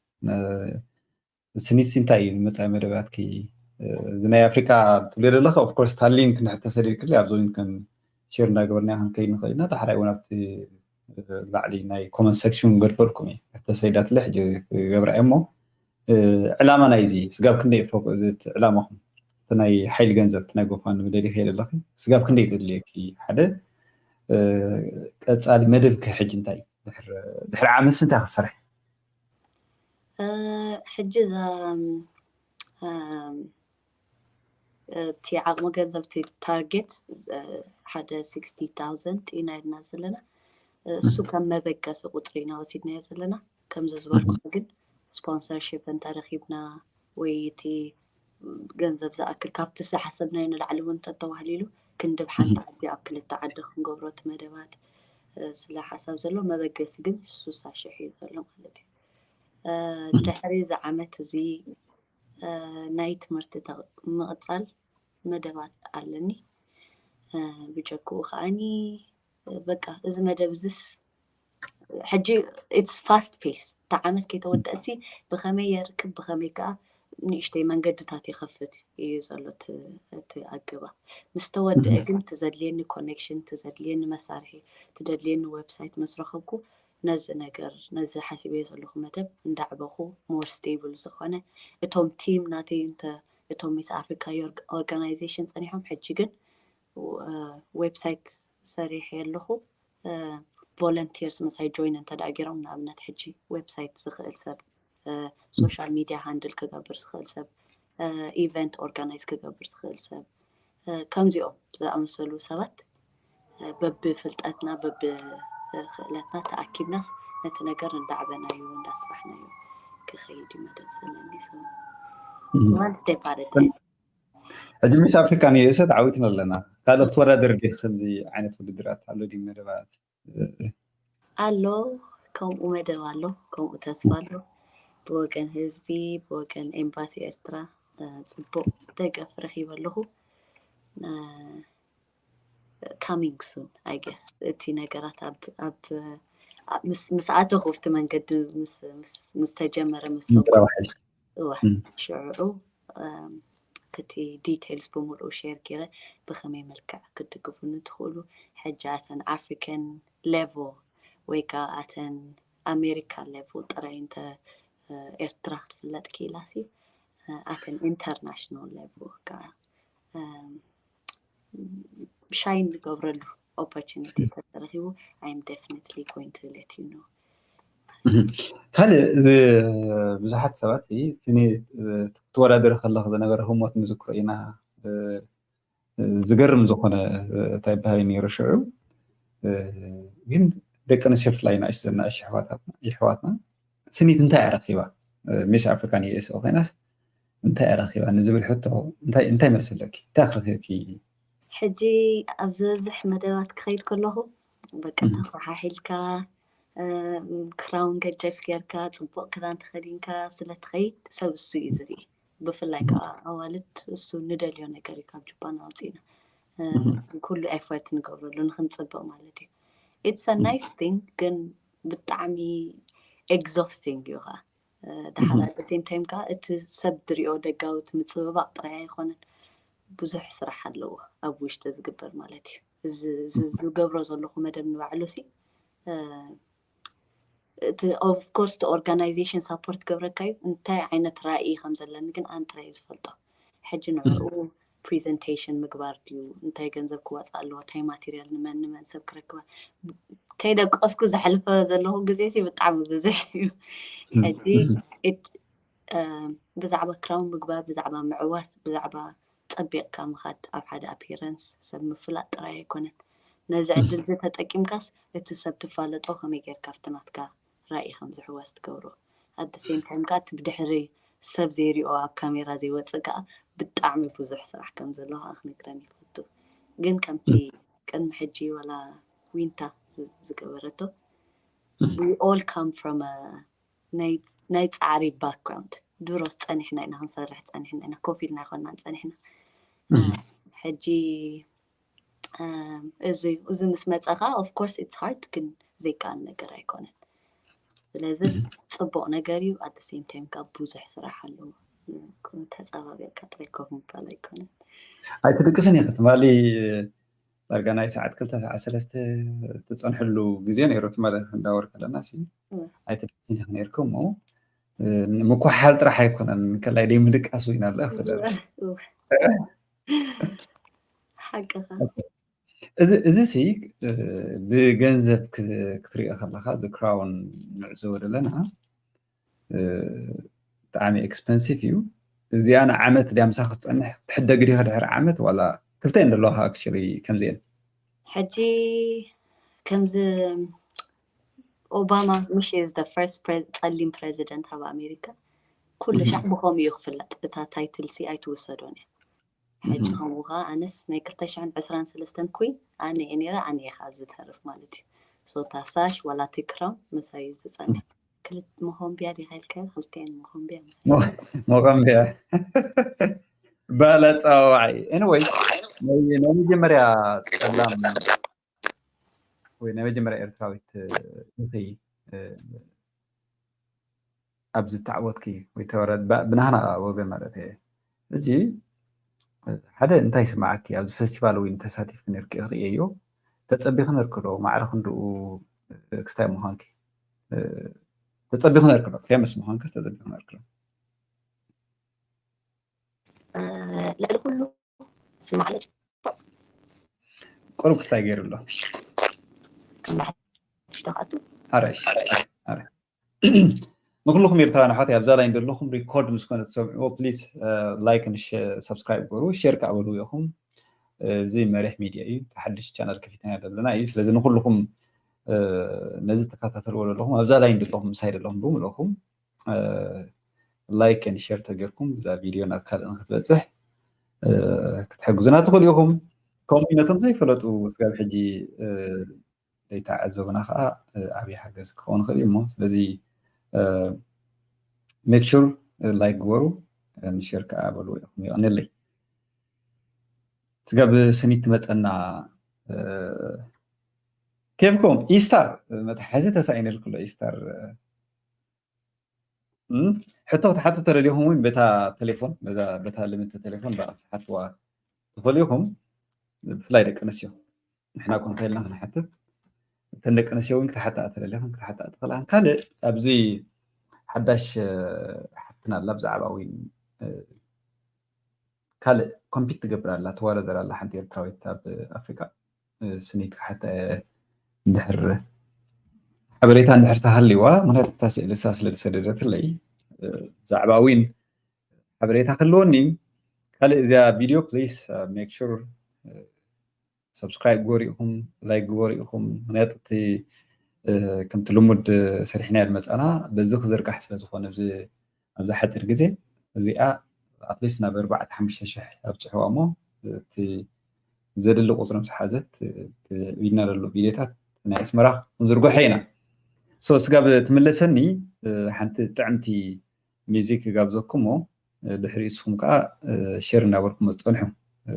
ስኒት እንታይ እዩ ንመፃኢ መደባትኪ እዚ ናይ ኣፍሪካ ትብልዮ ዘለኺ ኦፍኮርስ ታሊን ክንሕተሰደልክሊ ኣብዞ ከም ሼር እንዳገበርና ክንከይድ ንኽእል ኢና። ዳሕራይ እውን ኣብቲ ላዕሊ ናይ ኮመንት ሴክሽን ገድፈልኩም እየ። ተሰይዳትለ ሕጂ ክገብራ እየ እሞ ዕላማ ናይዚ ስጋብ ክንደይ ፎክ እዚ ዕላማኹም እቲ ናይ ሓይሊ ገንዘብ እቲ ናይ ጎፋንድሚ ደሊኺ ዘለኺ ስጋብ ክንደይ ዘድልየኪ ሓደ ቀፃሊ መደብኪ ሕጂ እንታይ ድሕሪ ዓመትሲ እንታይ ክትሰርሒ? ሕጂ እዛ እቲ ዓቕሚ ገንዘብ እቲ ታርጌት ሓደ sixty thousand ኢና ኢልና ዘለና። እሱ ከም መበገሲ ቁፅሪ ኢና ወሲድናዮ ዘለና። ከምዚ ዝበልኩ ግን ስፖንሰርሽፕ እንተረኪብና ወይ እቲ ገንዘብ ዝኣክል ካብቲ ዝሓሰብናዮ ንላዕሊ እውን እንተተባህሊሉ ክንድብ ሓንቲ ዓዲ ኣብ ክልተ ዓዲ ክንገብሮ እቲ መደባት ስለ ሓሳብ ዘሎ መበገሲ ግን ስሳ ሽሕ እዩ ዘሎ ማለት እዩ። ድሕሪ እዚ ዓመት እዚ ናይ ትምህርቲ ምቕፃል መደባት ኣለኒ። ብጀክኡ ከዓኒ በቃ እዚ መደብ እዚስ ሕጂ it's fast pace እታ ዓመት ከይተወደእሲ ብኸመይ የርክብ ብኸመይ ከዓ ንእሽተይ መንገድታት ይኸፍት እዩ ዘሎ እቲ ኣገባብ። ምስ ተወድአ ግን ትዘድልየኒ ኮኔክሽን ትዘድልየኒ መሳርሒ ትደድልየኒ ዌብሳይት ምስ ረኸብኩ ነዚ ነገር ነዚ ሓሲበዮ ዘለኹ መደብ እንዳዕበኹ more stable ዝኾነ እቶም ቲም ናተይ እቶም ምስ ኣፍሪካ ኦርጋናይዜሽን ፀኒሖም ሕጂ ግን ዌብሳይት ሰሪሐ ኣለኹ። ቮለንቲርስ ምሳይ ጆይን እንተደኣ ገይሮም ንኣብነት ሕጂ ዌብሳይት ዝኽእል ሰብ social media handle ክገብር ዝኽእል ሰብ event organize ክገብር ዝኽእል ሰብ ከምዚኦም ዝኣመሰሉ ሰባት በብፍልጠትና በብክእለትና ተኣኪብናስ ነቲ ነገር እንዳዕበናዮ እንዳስፋሕናዮ ክኸይድ እዩ መደብ ዘለኒ ሰብ one step at a time። ሕጂ ሚስ ኣፍሪካ ንርእሰ ተዓዊትና ኣለና። ካልእ ክትወዳደር ዲ ከምዚ ዓይነት ውድድራት ኣሎ ዲ መደባት? ኣሎ ከምኡ መደብ ኣሎ ከምኡ ተስፋ ኣሎ። ብወገን ህዝቢ ብወገን ኤምባሲ ኤርትራ ፅቡቅ ደገፍ ረኪበ ኣለኹ። coming soon I guess እቲ ነገራት ኣብ ምስ ኣተኹ ኣብቲ መንገዲ ምስ ተጀመረ ምስ ሰ ሽዑ እቲ details ብምሉኡ share ገይረ ብኸመይ መልክዕ ክትድግፉኒ ትኽእሉ። ሕጂ ኣተን African level ወይ ከዓ ኣተን America level ጥራይ እንተ ኤርትራ ክትፍለጥ ክኢላሲ ኣተን international level ከዓ shine ንገብረሉ opportunity ተተረኺቡ I'm definitely going to let you know። ካልእ ብዙሓት ሰባት ክትወዳደሪ ከለክ ዝነበረ ህሞት ንዝክሮ ኢና። ዝገርም ዝኾነ እንታይ በሃል ነይሩ ሽዑ። ግን ደቂ ኣንስትዮ ብፍላይ ንኣሽ ዘናእሽ ይሕዋትና ስኒት እንታይ ኣረኪባ? ሚስ ኣፍሪካን ዩኤስኦ ኮይናስ እንታይ ኣረኪባ ንዝብል ሕቶ እንታይ መልሲ ኣለኪ? እንታይ ክረኪብኪ? ሕጂ ኣብ ዝበዝሕ መደባት ክኸይድ ከለኹ በቃ ተኳሓሒልካ ክራውን ገጀፍ ጌርካ ጽቡቕ ክዳን ተኸዲንካ ስለ ትኸይድ ሰብ እሱ እዩ ዝርኢ። ብፍላይ ከዓ ኣዋልድ እሱ ንደልዮ ነገር እዩ ካብ ጅባና ኣውፂእና ኩሉ effort ንገብረሉ ንክንፅብቕ ማለት እዩ። It's a nice thing ግን ብጣዕሚ exhausting እዩ ከዓ ድሓር at the same time ከዓ እቲ ሰብ ዝሪኦ ደጋዊ እቲ ምፅብባቕ ጥራይ ኣይኮነን ብዙሕ ስራሕ ኣለዎ ኣብ ውሽጢ ዝግበር ማለት እዩ። ዝገብሮ ዘለኹ መደብ ንባዕሉ ሲ እቲ of course the organization support ገብረካ እዩ እንታይ ዓይነት ራእይ ከም ዘለኒ ግን ኣነ ጥራይ ዝፈልጦ። ሕጂ ንዕኡ presentation ምግባር ድዩ እንታይ ገንዘብ ክወፃ ኣለዎ እንታይ ማቴሪያል ንመን ንመን ሰብ ክረክባ ከይደቀስኩ ዘሕልፈ ዘለኹ ግዜ ሲ ብጣዕሚ ብዙሕ እዩ። ሕጂ ብዛዕባ ክራውን ምግባር ብዛዕባ ምዕዋት ብዛዕባ ፀቢቕካ ምኻድ ኣብ ሓደ appearance ሰብ ምፍላጥ ጥራይ ኣይኮነን። ነዚ ዕድል እዚ ተጠቂምካስ እቲ ሰብ ትፋለጦ ከመይ ጌርካ ኣብቲ ናትካ ራእይ ከም ዝሕወስ ትገብሮ። At the same time ከዓ እቲ ብድሕሪ ሰብ ዘይሪኦ ኣብ ካሜራ ዘይወፅእ ከዓ ብጣዕሚ ብዙሕ ስራሕ ከም ዘሎ ከዓ ክነግረን ይፈቱ። ግን ከምቲ ቅድሚ ሕጂ ዋላ ዊንታ ዝገበረቶ we all come from ናይ ፃዕሪ background ድሮስ ፀኒሕና ኢና ክንሰርሕ ፀኒሕና ኢና ኮፍ ኢልና ኣይኮናን ፀኒሕና። ሕጂ እዚ ምስ መፀ ከዓ of course it's hard ግን ዘይከኣል ነገር ኣይኮነን። ስለዚ ፅቡቕ ነገር እዩ። At the same time ካብ ብዙሕ ስራሕ ኣለዎ። ተፀባቢቕካ ጥራይ ኮፍ ምባል ኣይኮነን። ኣይትድቅስን ኢኺ ትማሊ ዳርጋ ናይ ሰዓት ክልተ ሰዓት ሰለስተ ትፀንሕሉ ግዜ ነይሩ ትማሊ ክንዳወር ከለና ሲ ኣይትድቅስን ኢኺ ነይርኩም እሞ ምኩሓል ጥራሕ ኣይኮነን ከላይ ደይ ምድቃስ ወይ ናለ ክትደር ሓቅኻ እዚ ሲ ብገንዘብ ክትሪኦ ከለካ እዚ ክራውን ንዕዘቦ ዘለና ብጣዕሚ expensive እዩ። እዚኣ ንዓመት ድያ ምሳ ክትፀንሕ ክትሕደግ ዲኻ ድሕሪ ዓመት ዋላ ክልተ እየን ዘለዋ actually ከምዚአን ሕጂ ከምዚ ኦባማ ምሽ is the first ፀሊም president ኣብ ኣሜሪካ ኩሉ ሻዕ ብኸምኡ እዩ ክፍለጥ እታ title ሲ ኣይትውሰዶን እያ። ሕጂ ከምኡ ከዓ ኣነስ ናይ ክልተ ሽሕን ዕስራን ሰለስተን queen ኣነ እየ ነይረ ኣነ እየ ከዓ ዝተርፍ ማለት እዩ። So እታ ሳሽ ዋላ እቲ ክራውን ምሳይ እዩ ዝፀንሕ። ክልተ መኾምቢያ ዲኻ ኢልካዮ ክልቲኤን መኾምቢያ ምሳይ መኾምቢያ ባላ ፀዋዋዓይ anyway ናይ መጀመርያ ፀላም ወይ ናይ መጀመርያ ኤርትራዊት ኢኺ ኣብዚ ተዓወትኪ ወይ ተወረድ ብናህና ወገን ማለት እየ። ሕጂ ሓደ እንታይ ይስምዓኪ ኣብዚ ፌስቲቫል ወይ ተሳቲፍኪ ነርኪ ክርእየዮ ተፀቢኺ ነርኪ ዶ ማዕረ ክንድኡ ክስታይ ምዃንኪ ተፀቢኺ ነርኪ ዶ famous ምዃንኪ ተፀቢኺ ነርኪ ዶ ልዕሊ ኩሉ ስማዕለ ቁሩብ ክስታይ ገይሩ ኣሎ ክመሓሽ ተኻቱ ኣረሽ ኣረ ንኩልኹም ኤርትራውያን ኣሕዋት ኣብዛ ላይን ዘለኹም ሪኮርድ ምስ ኮነ ትሰምዕዎ please like and subscribe ገሩ share ከዓ በሉ ኢኹም። እዚ መሪሕ ሚድያ እዩ ሓድሽ ቻናል ከፊትና ዘለና እዩ ስለዚ ንኩልኹም ነዚ ተከታተልዎ ዘለኹም ኣብዛ ላይን ዘለኹም ምሳይ ዘለኹም ብምልእኹም like and share ተገርኩም እዛ ቪድዮ ናብ ካልእ ንክትበፅሕ ክትሕግዙና ትኽእሉ ኢኹም። ከምኡ ነቶም ዘይፈለጡ ስጋብ ሕጂ ዘይተዓዘቡና ከዓ ዓብዪ ሓገዝ ክኸውን ይኽእል እዩ እሞ ስለዚ make sure like ግበሩ share ከዓ በልዎ ኢኹም። የቐንየለይ። ስጋብ ስኒት ትመፀና ኬፍኩም ኢስታር መትሓዚ ተሳኢነልኩሎ ኢስታር እም፣ ሕቶ ክትሓቱ ተደሊኹም እውን በታ ቴሌፎን፣ በዛ፣ በታ ልምንቲ ቴሌፎን ብኣ ክትሓትዋ ትኽእሉ ኢኹም። ብፍላይ ደቂ ኣንስትዮ፣ ንሕና ኮንካ ኢልና ክንሓትት፣ እተን ደቂ ኣንስትዮ እውን ክትሓታ ተደሊኽን ክትሓታ ትኽእላ። ካልእ ኣብዚ ሓዳሽ፣ እ፣ ሓፍትና ኣላ፣ ብዛዕባ እውን፣ እ፣ ካልእ ኮምፒት ትገብር ኣላ፣ ትወዳደር ኣላ፣ ሓንቲ ኤርትራዊት ኣብ ኣፍሪቃ። እ፣ ስኒት ክሓታ እየ፣ እንድሕር ሓበሬታ እንድሕር ተሃልይዋ፣ ምክንያቱ እታ ስእሊ እሳ ስለ ዝሰደደትለይ፣ እ፣ ብዛዕባ እውን ሓበሬታ ክህልወኒ። ካልእ እዚኣ ቪድዮ ፕሊስ ሜክ ሹር ሰብስክራይብ ግበሩ ኢኹም፣ ላይክ ግበሩ ኢኹም። ምክንያቱ እቲ፣ እ፣ ከምቲ ልሙድ፣ እ፣ ሰሪሕናዮ ዝመጻና በዚ ክዝርጋሕ ስለ ዝኾነ ኣብዚ፣ ኣብዚ ሓጺር ግዜ እዚኣ ኣትሊስት ናብ ኣርባዕተ ሓሙሽተ ሽሕ ኣብጽሕዋ እሞ እቲ ዘድሊ ቁጽሪ ምስ ሓዘት፣ እ፣ እቲ ዒድና ዘሎ ቪድዮታት ናይ ኣስመራ ክንዝርግሖ ኢና። ሶ ስጋብ ትምለሰኒ፣ እ፣ ሓንቲ ጥዕምቲ ሚዚክ ክጋብዘኩም እሞ፣ እ፣ ድሕሪ ንስኹም ከኣ፣ እ፣ ሼር እናበልኩም ጸንሑ። እ፣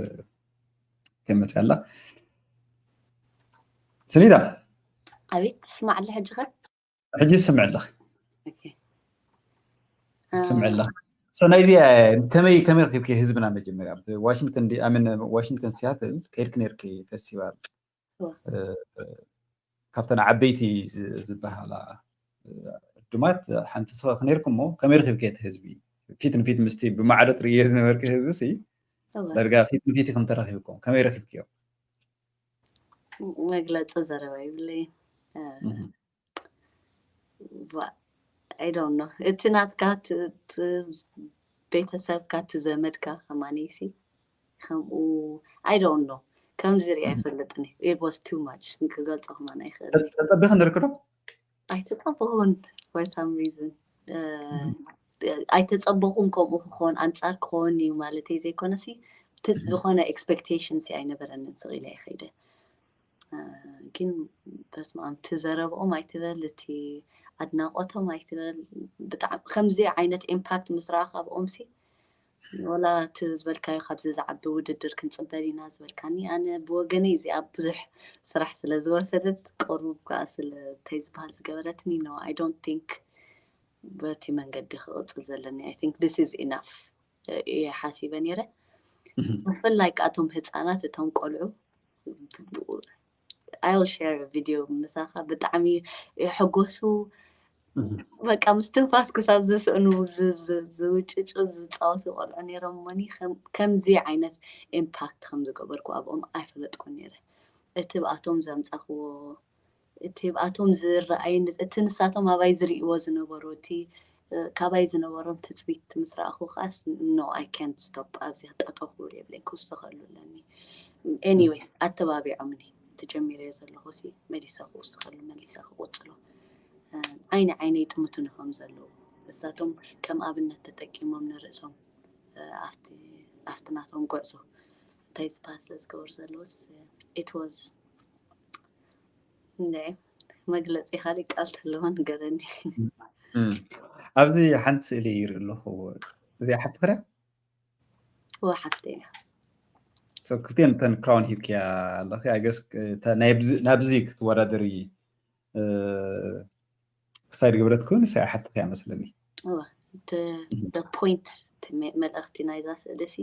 ከመጽእ ኣላ። ስኒታ። ኣቤት፣ ትስማዕ ኣለ ሕጂ ኸ? ሕጂ ትስምዕ ኣለኺ። ኦኬ። ትስምዕ ኣለኺ። ሶ ናይዚ፣ እ፣ ከመይ፣ ከመይ ረኺብኪ ህዝብና መጀመርያ? ብዋሽንግተን ዲ-፣ ኣይ ሚን፣ ዋሽንግተን ሲያትል ከይድኪ ነይርኪ ፌስቲቫል። እወ። እ፣ እ፣ ካብተን ዓበይቲ ዝ-፣ ዝበሃላ፣ እ፣ ዕዱማት ሓንቲ ንስኺ ነይርኪ እሞ ከመይ ረኺብኪ እቲ ህዝቢ? ፊት ንፊት ምስቲ ብማዕዶ ትርእዮ ዝነበርኪ ህዝቢ ሲ እወ። ዳርጋ ፊት ንፊት ኢኹም ተራኺብኩም። ከመይ ረኺብክዮ? መግለጺ ዘረባ የብለይን። እ፣ እህ። ዋ-፣ I don't know። እቲ ናትካ፣ እቲ፣ እቲ ቤተሰብካ፣ እቲ ዘመድካ ከማነይሲ ከምኡ፣ I don't know። ከምዚ ሪኣ እህ። ኣይፈልጥን እየ። It was too much። ክገልጾ ከማን ኣይኽእልን እየ። ተጸቢኺ ነርኪ ዶ? ኣይተጸበኹን for some reason። እ፣ እህ። ኣይተጸበኹን ከምኡ ክኾን፣ ኣንጻር ክኾን እዩ ማለተይ ዘይኮነሲ፣ እቲ እህ። ዝኾነ ኤክስፔክቴሽንሲ ኣይነበረንን፣ ስቕ ኢለ እየ ከይደ። እ፣ ግን በስመ ኣብ፣ እቲ ዘረብኦም ኣይትበል፣ እቲ ኣድናቖቶም ኣይትበል፣ ብጣዕሚ ከምዚ ዓይነት ኢምፓክት ምስ ረኣኹ ኣብኦምሲ፣ ወላ እቲ ዝበልካዮ ካብዚ ዝዓቢ ውድድር ክንጽበ ዲና ዝበልካኒ፣ ኣነ ብወገነይ እዚኣ ብዙሕ ስራሕ ስለ ዝወሰደት፣ ቅሩብ ከኣ ስለ እንታይ ዝበሃል ዝገበረትኒ፣ no, I don't think በቲ መንገዲ ክቕጽል ዘለኒ፣ I think this is enough እየ ሓሲበ ነይረ። እህ። ብፍላይ ከኣ እቶም ህጻናት፣ እቶም ቆልዑ፣ I will share a video ምሳኻ፣ ብጣዕሚ ይሕጎሱ። እህ። በቃ ምስትንፋስ ክሳብ ዝስእኑ ዝ-፣ ዝ-፣ ዝውጭጩ ዝጻወቱ ቆልዑ ነይሮም እሞኒ፣ ከም-፣ ከምዚ ዓይነት ኢምፓክት ከም ዝገበርኩ ኣብኦም ኣይፈለጥኩን ነይረ። እቲ ብኣቶም ዘምጻኽዎ፣ እቲ ብኣቶም ዝረኣየኒ፣ እቲ ንሳቶም ኣባይ ዝርእይዎ ዝነበሩ፣ እቲ፣ እ፣ ካባይ ዝነበሮም ትጽቢት ምስ ረኣኹ ከኣስ፣ no, I can't stop፣ ኣብዚ ጠጠው ክብል የብለይን፣ ክውስኸሉ ኣለኒ። ኤኒዌይስ፣ ኣተባቢዖምኒ። እቲ ጀሚረዮ ዘለኹ ሲ መሊሰ ክውስኸሉ፣ መሊሰ ክቕጽሎ። እ፣ ዓይኒ ዓይነይ ይጥምቱኒ ከም ዘለዉ፣ እሳቶም ከም ኣብነት ተጠቂሞም ንርእሶም፣ እ፣ ኣብቲ፣ ኣብቲ ናቶም ጉዕዞ እንታይ ዝበሃል ስለ ዝገበሩ ዘለዉስ፣ it was፣ እንድዒ፣ መግለጺ ካልእ ቃል ተለዎ ንገረኒ። እም። ኣብዚ ሓንቲ ስእሊ ይርኢ ኣለኹ። እዚኣ ሓፍትኺ ድያ? እወ፣ ሓፍተይ እያ። ሶ ክልቲኤን እተን ክራውን ሂብክያ ኣለኺ። I guess፣ እተ-፣ ናይ ብዚ-፣ ናብዚ ክትወዳደሪ፣ እ፣ ክሳይድ ግብረት ክውን ንሳ ሓፍትኺ እያ መስለኒ። እወ፣ እቲ እም። The point፣ እቲ መ-፣ መልእኽቲ ናይዛ ስእሊ ሲ፣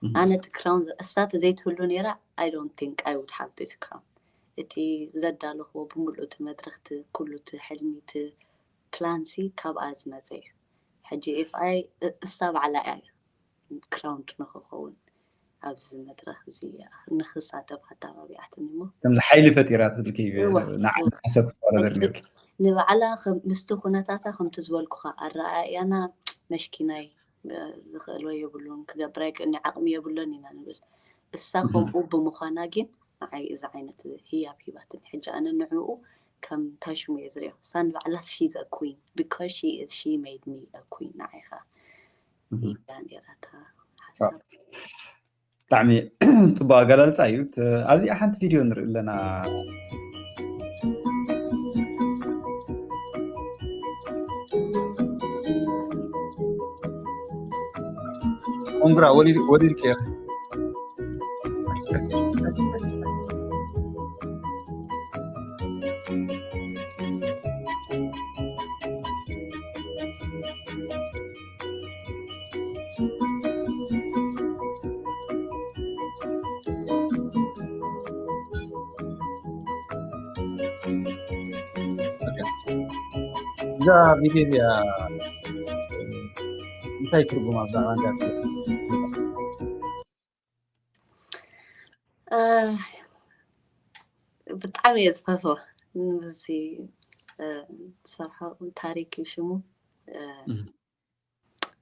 እም። ኣነ እቲ ክራውን ዘ-፣ እሳ ተዘይትህሉ ነይራ፣ I don't think I would have this crown። እቲ ዘዳለኽዎ ብምሉእ እቲ መድረኽ፣ እቲ ኩሉ እቲ ሕልሚ፣ እቲ ፕላን ሲ ካብኣ ዝመጸ እዩ። ሕጂ if I፣ እ-፣ እሳ ባዕላ እያ ክራውንድ ንኽኸውን ኣብዚ መድረኽ እዚ ንኽሳተፍ ኣተባቢዓትኒ እሞ ከምዚ ሓይሊ ፈጢራ ትብልኪ እወ፣ ንዓ እወ። ንዓሰብ ክትወዳደር ነርኪ። ንባዕላ ከም፣ ምስቲ ኩነታታ ከምቲ ዝበልኩኻ ኣረኣእያና መሽኪናይ፣ እ፣ ዝኽእሎ የብሉን፣ ክገብር ኣይክእልን፣ ዓቕሚ የብሎን ኢና ንብል። እሳ እህ። ከምኡ ብምዃና ግን ንዓይ እዚ ዓይነት ህያብ ሂባትኒ። ሕጂ ኣነ ንዕኡ ከም እንታይ ሽሙ እየ ዝሪኦ? እሳ ንባዕላ she's a queen because she is, she made me a queen ንዓይ ኸዓ እህ። ኢላ ነይራ እታ ሓሳብ። ብጣዕሚ ጽቡቕ ኣገላልጻ እዩ። ተ-፣ ኣብዚኣ ሓንቲ ቪድዮ ንርኢ ኣለና። ኮንግራ፣ ወሊድ-፣ ወሊድኪ ኢኺ። እዛ ቪድዮ እዚኣ እንታይ ትርጉም ኣብዛ ባንዳ? ብጣዕሚ እየ ዝፈትዎ። እዚ ዝሰርሖ ታሪክ እዩ ሽሙ።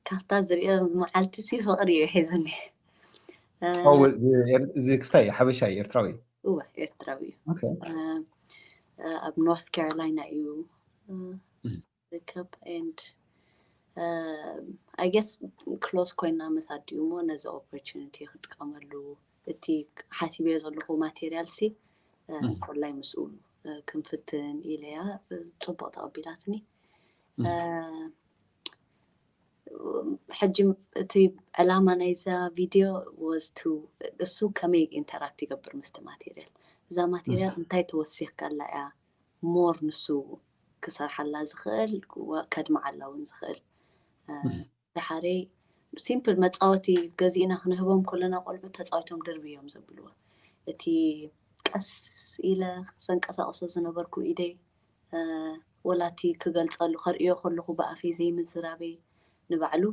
ካብታ ዝሪኦ መዓልቲ ሲ ፍቕሪ እዩ ሒዙኒ። እዚ ክስታይ ሓበሻ እዩ? ኤርትራዊ እዩ? እወ፣ ኤርትራዊ እዩ። ኣብ ኖርት ካሮላይና እዩ ዝርከብ። And I guess close ኮይና ምስ ኣዲኡ እሞ ነዚ ኦፖርቹኒቲ ክጥቀመሉ፣ እቲ ሓሲበዮ ዘለኹ ማቴሪያል ሲ ኮላይ ምስኡ ክንፍትን ኢለያ። ጽቡቕ ተቐቢላትኒ። ሕጂ እቲ ዕላማ ናይዛ ቪድዮ was to እሱ ከመይ ኢንተራክት ይገብር ምስቲ ማቴሪያል፣ እዛ ማቴሪያል እንታይ ተወሲኽካላ እያ ሞር ንሱ ክሰርሓላ ዝኽእል፣ ከድምዓላ እውን ዝኽእል። ደሓረይ ሲምፕል መፃወቲ ገዚእና ክንህቦም ከለና ቆልዑ ተፃዊቶም ድርብዮም ዘብልዎ፣ እቲ ቀስ ኢለ ዘንቀሳቕሶ ዝነበርኩ ኢደይ፣ ወላ እቲ ክገልፀሉ ከርእዮ ከለኹ ብኣፈይ ዘይምዝራበይ ንባዕሉ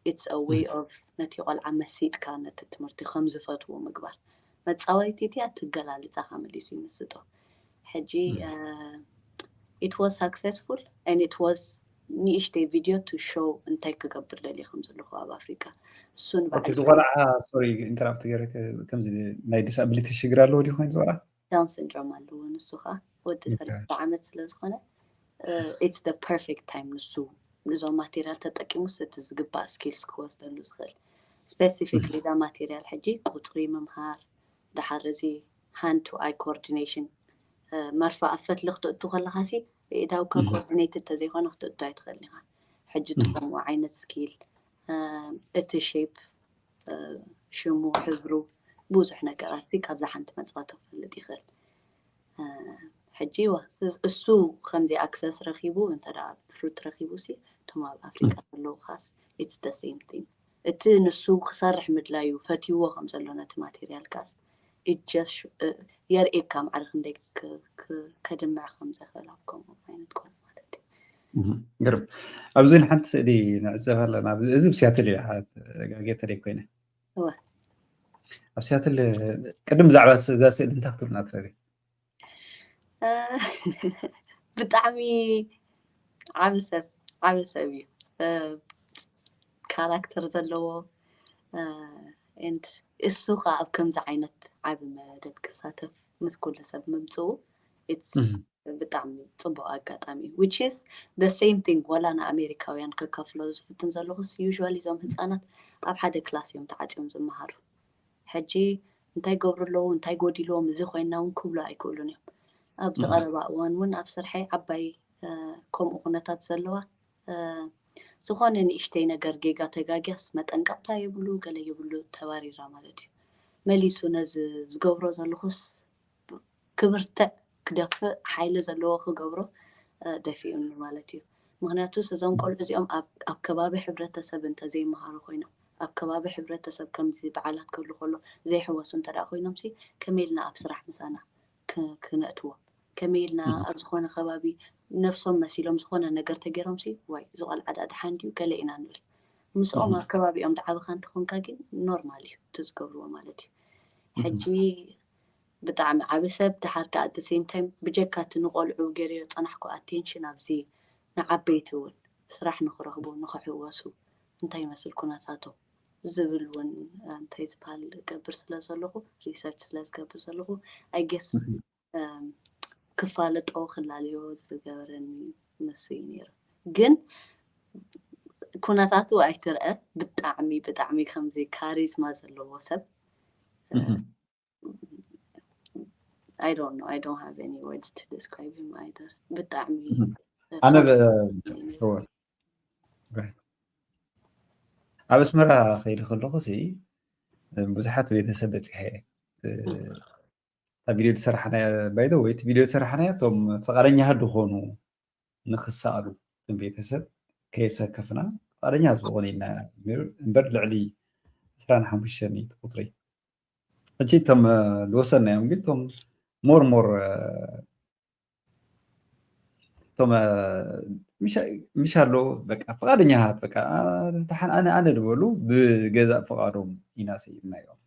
it's a way of ነቲ ቆልዓ መሲጥካ ነቲ ትምህርቲ ከም ዝፈትዎ ምግባር። መፃወይቲ እቲኣ ትገላልፃኻ መሊሱ ይምስጦ። ሕጂ it was successful and it was ንእሽተይ ቪድዮ to show እንታይ ክገብር ደልየ ከም ዘለኹ ኣብ ኣፍሪካ። እሱ ንባዕሉ እዚ ቆልዓ፣ ሶሪ ኢንተራፕት ገይረ፣ ከምዚ ናይ ዲስኣቢሊቲ ሽግር ኣለዎ ድዩ ኮይኑ እዚ ቆልዓ? ዳውን ሲንድሮም ኣለዎ። ንሱ ከዓ ወዲ ሰለስተ ዓመት ስለ ዝኾነ it's the perfect time ንሱ ንዞም ማቴሪያል ተጠቂሙስ እቲ ዝግባእ ስኪልስ ክወስደሉ ዝኽእል። ስፔሲፊክሊ እዛ ማቴሪያል ሕጂ ቁፅሪ ምምሃር፣ ደሓር እዚ hand to eye coordination፣ መርፍእ ኣብ ፈትሊ ክትእቱ ከለኻ ሲ ብኢዳውካ ኮኦርዲኔትድ ተዘይኮነ ክትእቱ ኣይትኽእልን ኢኻ። ሕጂ ትኾንዎ ዓይነት ስኪል፣ እቲ ሼፕ፣ ሽሙ፣ ሕብሩ፣ ብዙሕ ነገራት ሲ ካብዛ ሓንቲ መፃወቲ ክፈልጥ ይኽእል። ሕጂ እሱ ከምዚ ኣክሰስ ረኪቡ እንተ ፍሩት ረኪቡ ሲ እቶም ኣብ ኣፍሪካ ዘለዉ ካስ it's the same thing። እቲ ንሱ ክሰርሕ ምድላዩ ፈትይዎ ከም ዘሎ ነቲ ማቴሪያል ካስ የርእየካ ማዕረ ክንደይ ከድምዕ ከም ዝኽእል ኣብ ከምኡ ዓይነት ቆልዑ ማለት እዩ። ግርም። ኣብዚ ንሓንቲ ስእሊ ንዕዘብ ኣለና። እዚ ብሲያትል እዩ፣ ጋጌተ ደይ ኮይነ። ኣብ ሲያትል ቅድም ብዛዕባ እዛ ስእሊ እንታይ ክትብልና ትኽእሊ? ብጣዕሚ ዓቢ ሰብ፣ ዓቢ ሰብ እዩ። ካራክተር ዘለዎ፣ and እሱ ከዓ ኣብ ከምዚ ዓይነት ዓቢ መደብ ክሳተፍ ምስ ኩሉ ሰብ ምምፅኡ it's ብጣዕሚ ፅቡቅ ኣጋጣሚ እዩ። Which is the same thing፣ ወላ ንኣሜሪካውያን ከካፍሎ ዝፍትን ዘለኹስ usually እዞም ህፃናት ኣብ ሓደ ክላስ እዮም ተዓፅዮም ዝመሃሩ። ሕጂ እንታይ ገብሩ ኣለዉ፣ እንታይ ጎዲልዎም፣ እዚ ኮይና እውን ክብሉ ኣይክእሉን እዮም። ኣብዚ ቀረባ እዋን እውን ኣብ ስርሐይ ዓባይ ከምኡ ኩነታት ዘለዋ፣ ዝኾነ ንእሽተይ ነገር ጌጋ ተጋግያስ መጠንቀቕታ የብሉ፣ ገለ የብሉ፣ ተባሪራ ማለት እዩ። መሊሱ ነዚ ዝገብሮ ዘለኹስ ክብርትዕ ክደፍእ ሓይሊ ዘለዎ ክገብሮ ደፊኡኒ ማለት እዩ። ምክንያቱስ እዞም ቆልዑ እዚኦም ኣብ ከባቢ ሕብረተሰብ እንተዘይመሃሩ ኮይኖም፣ ኣብ ከባቢ ሕብረተሰብ ከምዚ በዓላት ክህሉ ከሎ ዘይሕወሱ እንተ ኮይኖም ሲ ከመይ ኢልና ኣብ ስራሕ ምሳና ክነእትዎም? ከመይ ኢልና ኣብ ዝኾነ ከባቢ ነብሶም መሲሎም ዝኾነ ነገር ተገይሮም ሲ ዋይ እዚ ቆልዓ ደኣ ደሓን ድዩ ገለ ኢና ንብል። ምስኦም ኣብ ከባቢኦም ደዓብኻ እንተኾንካ ግን ኖርማል እዩ እቲ ዝገብርዎ ማለት እዩ። ሕጂ ብጣዕሚ ዓቢ ሰብ ደሓር ከኣ at the same time ብጀካ እቲ ንቆልዑ ገይረዮ ዝጸናሕኩ ኣቴንሽን ኣብዚ ንዓበይቲ እውን ስራሕ ንኽረኽቡ ንኽሕወሱ እንታይ ይመስል ኩነታቶም ዝብል እውን እንታይ ዝበሃል ገብር ስለ ዘለኹ ሪሰርች ስለ ዝገብር ዘለኹ I guess ክፋለጦ ክላለዮ ዝገበረኒ ንሱ እዩ ነይሩ። ግን ኩነታቱ ኣይትርአ ብጣዕሚ ብጣዕሚ ከምዚ ካሪዝማ ዘለዎ ሰብ I don't know, I don't have any words to describe him either። ብጣዕሚ ኣነ ኣብ ኣስመራ ከይደ ከለኹ ሲ ብዙሓት ቤተሰብ በፂሐ እታ ቪድዮ ዝሰራሕናያ by the way እቲ ቪድዮ ዝሰራሕናያ እቶም ፈቃደኛታት ዝኾኑ ንክሰኣሉ እቶም ቤተሰብ ከየሰከፍና ፍቓደኛ ዝኾነ ኢልና እምበር ልዕሊ ዕስራን ሓሙሽተን ቁፅሪ። ሕጂ እቶም ዝወሰድናዮም ግን እቶም ሞር ሞር እቶም ምሽ ኣለዉ በቃ ፍቓደኛታት በቃ ኣነ ኣነ ዝበሉ ብገዛእ ፍቓዶም ኢና ስኢልናዮም።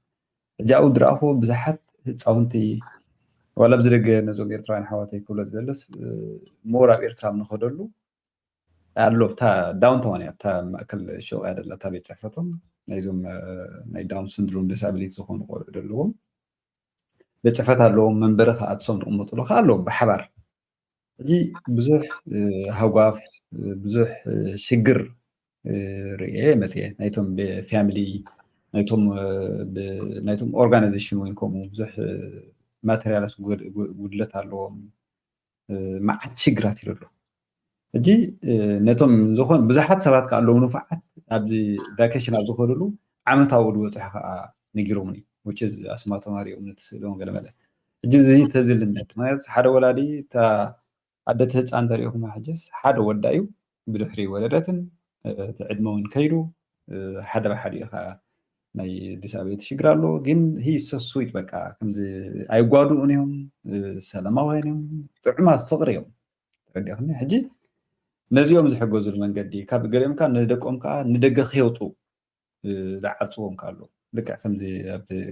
ሕጂ ኣብኡ ዝረኣኹ ብዙሓት ህፃውንቲ ዋላ ኣብዚ ደገ ነዞም ኤርትራውያን ኣሕዋተይ ክብሎ ዝደለስ ሞር ኣብ ኤርትራ ንኸደሉ ኣሎ እታ ዳውንታውን እያ እታ ማእከል ሹቕ እያ ደላ እታ ቤት ፅሕፈቶም ናይዞም ናይ ዳውን ስንድሮም ዲስኣቢሊቲ ዝኾኑ ቆልዑ ዘለዎም ቤት ፅሕፈት ኣለዎም መንበሪ ከኣ እሶም ዝቕመጥሉ ከኣ ኣለዎም ብሓባር ሕጂ ብዙሕ ሃጓፍ ብዙሕ ሽግር ርእየ መፅየ ናይቶም ፋሚሊ ናይቶም ናይቶም ኦርጋናይዜሽን ወይ ከምኡ ብዙሕ ማቴሪያልስ ጉድለት ኣለዎም መዓት ሽግራት ይደሎ ሕጂ ነቶም ዝኾን ብዙሓት ሰባት ከዓ ኣለዉ ንፉዓት ኣብዚ ቫኬሽን ኣብ ዝኸዱሉ ዓመታዊ ዝወፅሑ ከዓ ነጊሮምኒ ኣስማቶም ኣሪኦም ነቲ ስእሎም ገለመለ ሕጂ እዚ ተዝልመድ ማለት ሓደ ወላዲ እታ ኣደቲ ህፃን ተሪኢኹማ ሕጅስ ሓደ ወዳ እዩ ብድሕሪ ወለደትን እቲ ዕድመ እውን ከይዱ ሓደ ብሓደ እዩ ከዓ ናይ ዲስኣቢሊቲ ሽግር ኣሎ ግን ሂ ሶ ስዊት በቃ ከምዚ ኣይጓድኡን እዮም ሰላማውያን እዮም ጥዑማት ፍቅሪ እዮም ተረዲእክኒ ሕጂ ነዚኦም ዝሕገዙሉ መንገዲ ካብ ገሊኦም ከዓ ንደቆም ከዓ ንደገ ከየውፅኡ ዝዓፅዎም ከዓ ኣለዉ ልክዕ ከምዚ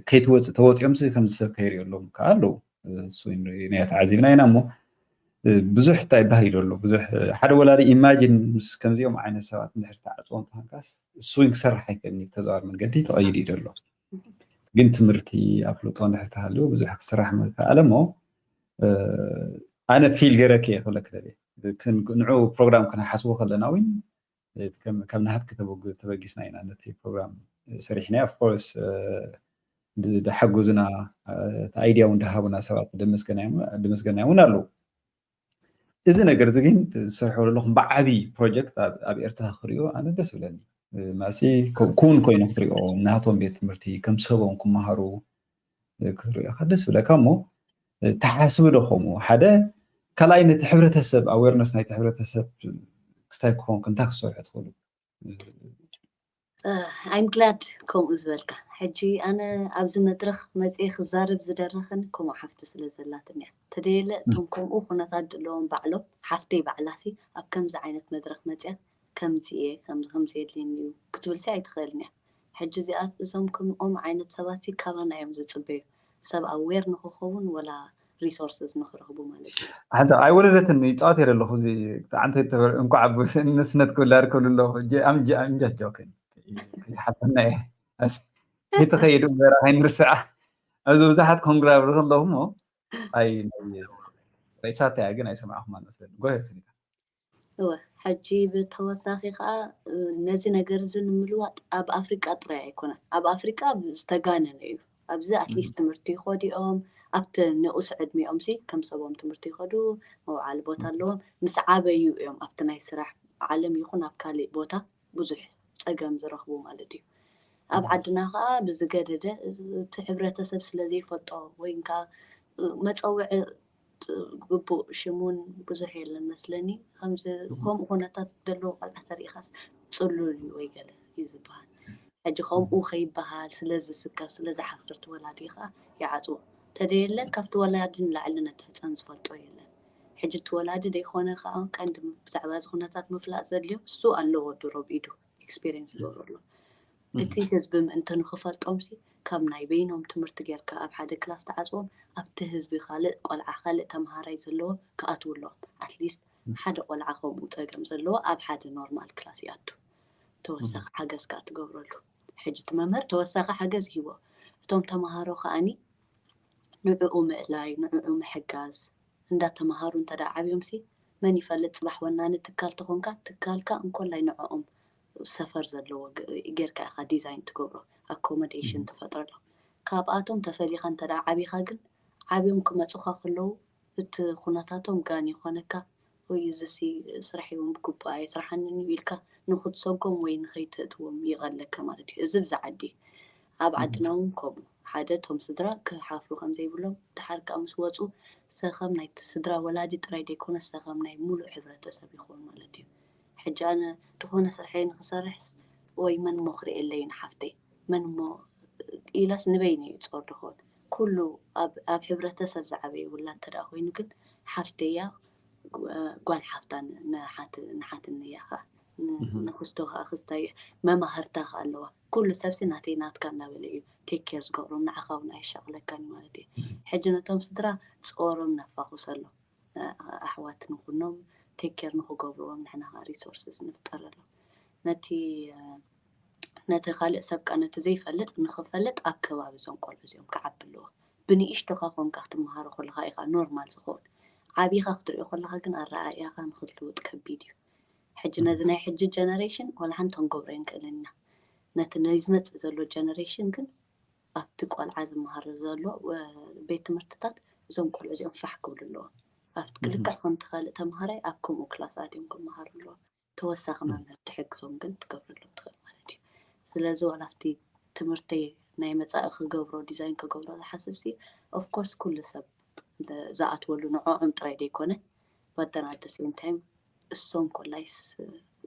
ከይትወፅእ ተወፂኦም ከምዚ ሰብ ከይሪኦ ኣለዎም ከዓ ኣለዉ እሱ ኢና ተዓዚብና ኢና እሞ ብዙሕ እንታይ ይበሃል እዩ ዘሎ ብዙሕ ሓደ ወላዲ ኢማጂን ምስ ከምዚኦም ዓይነት ሰባት እንድሕር ተዓፅዎም ተኾንካስ እሱ እውን ክሰርሕ ኣይክእልን እዩ ተዘዋር መንገዲ ተቐይዱ እዩ ዘሎ ግን ትምህርቲ ኣፍልጦ እንድሕር ተሃልዩ ብዙሕ ክስራሕ ምከኣለ እሞ ኣነ ፊል ገረክ እየ ክብለክ ደልየ ንዑ ፕሮግራም ክንሓስቦ ከለና እውን ከም ናሃትኪ ተበጊስና ኢና ነቲ ፕሮግራም ሰሪሕና of course ዝሓገዙና እቲ ኣይድያ እውን ዝሃቡና ሰባት ደመስገናይ እውን ኣለዉ እዚ ነገር እዚ ግን ዝሰርሖ ዘለኹም ብዓብዪ ፕሮጀክት ኣብ ኤርትራ ክሪኦ ኣነ ደስ ብለኒ ማሲ ክውን ኮይኑ ክትሪኦ ናቶም ቤት ትምህርቲ ከም ሰቦም ክመሃሩ ክትሪኦ ደስ ብለካ እሞ ተሓስቢ ዶ ከምኡ ሓደ ካልኣይ ነቲ ሕብረተሰብ ኣዌርነስ ናይቲ ሕብረተሰብ ክስታይ ክኸውን ክንታ ክሰርሑ ትኽእሉ I'm glad ከምኡ ዝበልካ ሕጂ ኣነ ኣብዚ መድረኽ መፅየ ክዛረብ ዝደረኸኒ ከምኡ ሓፍቲ ስለ ዘላትኒ እያ ተደየለ እቶም ከምኡ ኩነታት ዘለዎም ባዕሎም ሓፍተይ ባዕላሲ ኣብ ከምዚ ዓይነት መድረኽ መፅያ ከምዚ እየ ከምዚ ከምዚ የድልየኒ እዩ ክትብልሲ ኣይትኽእልን እያ ሕጂ እዚኣት እዞም ከምኦም ዓይነት ሰባትሲ ካባና እዮም ዝፅበዩ ሰብ ኣዌር ንክኸውን ወላ resources ንክረኽቡ ማለት እዩ ሓንሳብ ኣይወለደትን ይፃወት እየ ዘለኹ እዚ ብጣዕሚ ተበር እንኳዕ ብንስነት ክብላር ክብሉ ኣለኹ ጀኣም ጀኣም ጃጆክን ከይሓፈና እየ ከይተኸይዱ እምበር ከይንርስዓ ኣብዚ ብዙሓት ኮንግራ ብልኹ ኣለኹ እሞ ኣይ ርእሳተያ ግን ኣይሰማዕኹማ መስለኒ ጎሄር ስኒታ እወ ሕጂ ብተወሳኺ ከዓ ነዚ ነገር እዚ ንምልዋጥ ኣብ ኣፍሪቃ ጥራይ ኣይኮነን ኣብ ኣፍሪቃ ዝተጋነነ እዩ ኣብዚ ኣትሊስት ትምህርቲ ይኸዱ እዮም ኣብቲ ንኡስ ዕድሚኦም ሲ ከም ሰቦም ትምህርቲ ይኸዱ መውዓሊ ቦታ ኣለዎም ምስ ዓበዩ እዮም ኣብቲ ናይ ስራሕ ዓለም ይኹን ኣብ ካሊእ ቦታ ብዙሕ ፀገም ዝረኽቡ ማለት እዩ ኣብ ዓድና ከዓ ብዝገደደ እቲ ሕብረተሰብ ስለዘይፈልጦ ወይ ከዓ መፀውዒ ግቡእ ሽም እውን ብዙሕ የለን መስለኒ ከምዚ ከምኡ ኩነታት ዘለዎ ቆልዓ ተሪኢኻስ ፅሉል እዩ ወይ ገለ እዩ ዝበሃል ሕጂ ከምኡ ከይበሃል ስለ ዝስከፍ ስለ ዝሓፍር እቲ ወላዲ ከዓ ይዓፅዎ ተደየለ ካብቲ ወላዲ ንላዕሊ ነቲ ህፃን ዝፈልጦ የለን ሕጂ እቲ ወላዲ ደይኮነ ከዓ ቀንዲ ብዛዕባ እዚ ኩነታት ምፍላጥ ዘድልዮ እሱ ኣለዎ ድሮ ብኢዱ ኤክስፔሪንስ ይገብሩ ኣሎ እቲ ህዝቢ ምእንቲ ንክፈልጦምሲ ካብ ናይ በይኖም ትምህርቲ ጌርካ ኣብ ሓደ ክላስ ተዓፅዎም ኣብቲ ህዝቢ ካልእ ቆልዓ ካልእ ተምሃራይ ዘለዎ ክኣትዉ ኣለዎም ኣትሊስት ሓደ ቆልዓ ከምኡ ፀገም ዘለዎ ኣብ ሓደ ኖርማል ክላስ ይኣቱ ተወሳኺ ሓገዝ ከዓ ትገብረሉ ሕጂ እቲ መምህር ተወሳኺ ሓገዝ ይህቦ እቶም ተምሃሮ ከዓኒ ንዕኡ ምእላይ ንዕኡ ምሕጋዝ እንዳተምሃሩ እንተ ዓብዮም ሲ መን ይፈልጥ ፅባሕ ወናኒ ትካል ተኾንካ ትካልካ እንኮላይ ንዕኦም ሰፈር ዘለዎ ጌርካ ኢኻ ዲዛይን ትገብሮ ኣኮሞዴሽን ትፈጥረሎም ካብኣቶም ተፈሊኻ እንተ ዓቢኻ ግን ዓብዮም ክመፁኻ ከለዉ እቲ ኩነታቶም ጋን ይኾነካ ወይ እዚ ሲ ስራሕ እውን ብግቡእ ኣይስርሓንን እዩ ኢልካ ንክትሰጎም ወይ ንከይትእትዎም ይቐለካ ማለት እዩ እዚ ብዛ ዓዲ ኣብ ዓድና እውን ከምኡ ሓደ እቶም ስድራ ክሓፍሩ ከም ዘይብሎም ድሓር ከዓ ምስ ወፁ ሰኸም ናይቲ ስድራ ወላዲ ጥራይ ዘይኮነ ሰኸም ናይ ሙሉእ ሕብረተሰብ ይኸውን ማለት እዩ ሕጂ ኣነ ዝኾነ ስርሐይ ንክሰርሕስ ወይ መን ሞ ክርእየለይ ንሓፍተይ፣ መን ሞ ኢላስ ንበይነይ እዩ ጾር ድኾን። ኩሉ ኣብ ኣብ ሕብረተሰብ ዝዓበየ ውላድ እንተ ደኣ ኮይኑ ግን ሓፍተይ እያ፣ ጓል ሓፍታ ንሓትኒ እያ ኸዓ ንክስቶ ኸዓ ክስታይ መማህርታ ኸዓ ኣለዋ። ኩሉ ሰብሲ ናተይ ናትካ እናበለ እዩ ቴክ ኬር ዝገብሮም፣ ንዓኻ እውን ኣየሻቕለካን ማለት እዩ። ሕጂ ነቶም ስድራ ጾሮም ነፋኹሰሎም። ኣሕዋት ንኹኖም ቴክ ኬር ንኽገብርዎም ንሕና ኸዓ ሪሶርስስ ንፍጠረሎም። ነቲ ነቲ ካልእ ሰብ ከኣ ነቲ ዘይፈልጥ ንኽፈልጥ ኣብ ከባቢ እዞም ቆልዑ እዚኦም ክዓቢ ኣለዎ። ብንእሽቶኻ ኮንካ ክትመሃሮ ከለኻ ኢኻ ኖርማል ዝኸውን። ዓቢኻ ክትሪኦ ከለኻ ግን ኣረኣእያኻ ንኽትልውጥ ከቢድ እዩ። ሕጂ ነዚ ናይ ሕጂ ጀነሬሽን ዋላ ሓንቲ ክንገብሮ ኣይንክእልን ኢና። ነቲ ናይ ዝመጽእ ዘሎ ጀነሬሽን ግን ኣብቲ ቆልዓ ዝመሃር ዘሎ ቤት ትምህርትታት እዞም ቆልዑ እዚኦም ፋሕ ክብሉ ኣለዎም። ኣብቲ ክልክዕ ከምቲ ካልእ ተምሃራይ ኣብ ከምኡ ክላስ ኣትዮም ክመሃሩ ኣለዎም። ተወሳኺ መምህር ትሕግዞም ግን ትገብረሎም ትኽእል ማለት እዩ። ስለዚ ዋላ ኣብቲ ትምህርተይ ናይ መጻኢ ክገብሮ ዲዛይን ክገብሮ ዝሓስብ ሲ ኦፍኮርስ ኩሉ ሰብ ዝኣትወሉ ንዕኦም ጥራይ ዘይኮነ but then at the same time እሶም ኮላይስ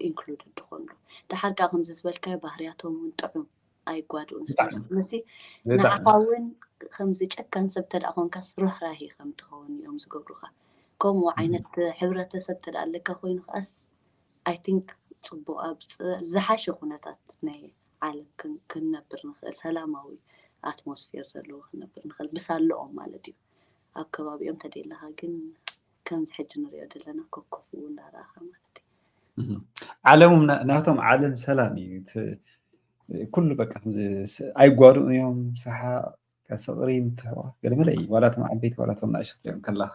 ኢንክሉድድ ዝኾንሉ። ደሓር ከዓ ከምዚ ዝበልካዮ ባህርያቶም እውን ጥዑም ኣይጓድኡን ስለዝኾነ ሲ ንዓኻ እውን ከምዚ ጨካን ሰብ ተደኣ ኮንካስ ርህራሄ ከም ትኸውን እዮም ዝገብሩኻ። ከምኡ ዓይነት ሕብረተሰብ ተደኣ ኣለካ ኮይኑ ከዓስ ኣይ ቲንክ ፅቡቅ ኣብ ዝሓሸ ኩነታት ናይ ዓለም ክንነብር ንኽእል፣ ሰላማዊ ኣትሞስፌር ዘለዎ ክንነብር ንኽእል ብሳለኦም ማለት እዩ። ኣብ ከባቢኦም ተደለኻ ግን ከምዚ ሕጂ ንሪኦ ዘለና ኮኮፍኡ እንዳረኣኻ ማለት እዩ። ዓለሞም ናቶም ዓለም ሰላም እዩ። ኩሉ በቃ ኣይጓዱኡን እዮም። ሰሓ ፍቅሪ ምትሕዋ ገለመለ እዩ። ዋላቶም ዓበይቲ ዋላቶም ንእሽቶ እዮም ከለኻ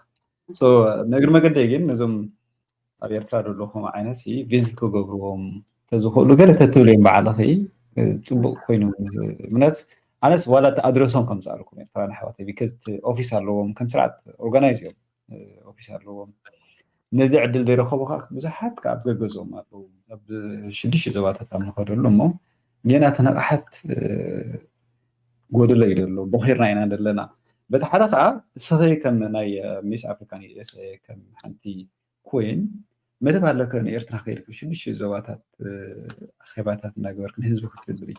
እግሪ መገደይ ግን ነዞም ኣብ ኤርትራ ዘለኹም ዓይነት ቪዝት ክገብርዎም ተዝኽእሉ ገለ ተትብል እዮም በዓልኺ ጽቡቅ ኮይኑ እምነት ኣነስ ዋላ እቲ ኣድረሶም ከም ዝኣልኩም ኤርትራን ኣሕዋተይ ቢከዝ ኦፊስ ኣለዎም ከም ስርዓት ኦርጋናይዝ እዮም ኦፊስ ኣለዎም ነዚ ዕድል ዘይረኸቡ ከዓ ብዙሓት ከዓ ኣብ ገገዝኦም ኣለዉ ኣብ ሽዱሽተ ዞባታት ኣብ ንኸደሉ እሞ ጌና ተነቃሓት ጎደሎ እዩ ደሎ ቦኺርና ኢና ደለና በቲ ሓደ ከዓ እስኺ ከም ናይ ሚስ ኣፍሪካን ዩኤስኤ ከም ሓንቲ ኮይን መደብ ኣለከ ንኤርትራ ከይድ ሽዱሽተ ዞባታት ኣኼባታት እናገበርክ ንህዝቢ ክትብል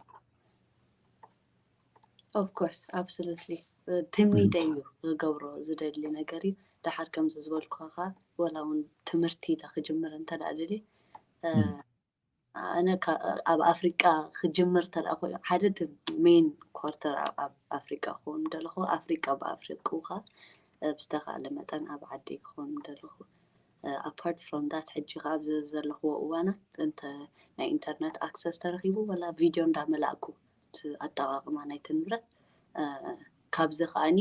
of course absolutely ትምኒተይ እዩ ክገብሮ ዝደሊ ነገር እዩ። ደሓር ከምዚ ዝበልኩኻ ከዓ ወላ እውን ትምህርቲ ኢለ ክጅምር እንተ ደኣ ደልየ ኣነ ኣብ ኣፍሪቃ ክጅምር ተደኣ ኮይኑ ሓደ እቲ ሜን ኳርተር ኣብ ኣፍሪቃ ክኸውን ደለኹ ኣፍሪቃ ብኣፍሪቅኡ ከዓ ብዝተካእለ መጠን ኣብ ዓደይ ክኸውን ደለኹ። ኣፓርት ፍሮም ዳት ሕጂ ከዓ ኣብዚ ዘለኽዎ እዋናት እንተ ናይ ኢንተርነት ኣክሰስ ተረኺቡ ወላ ቪድዮ እንዳመላእኩ እቲ ኣጠቃቅማ ናይቲ ንብረት ካብዚ ከዓኒ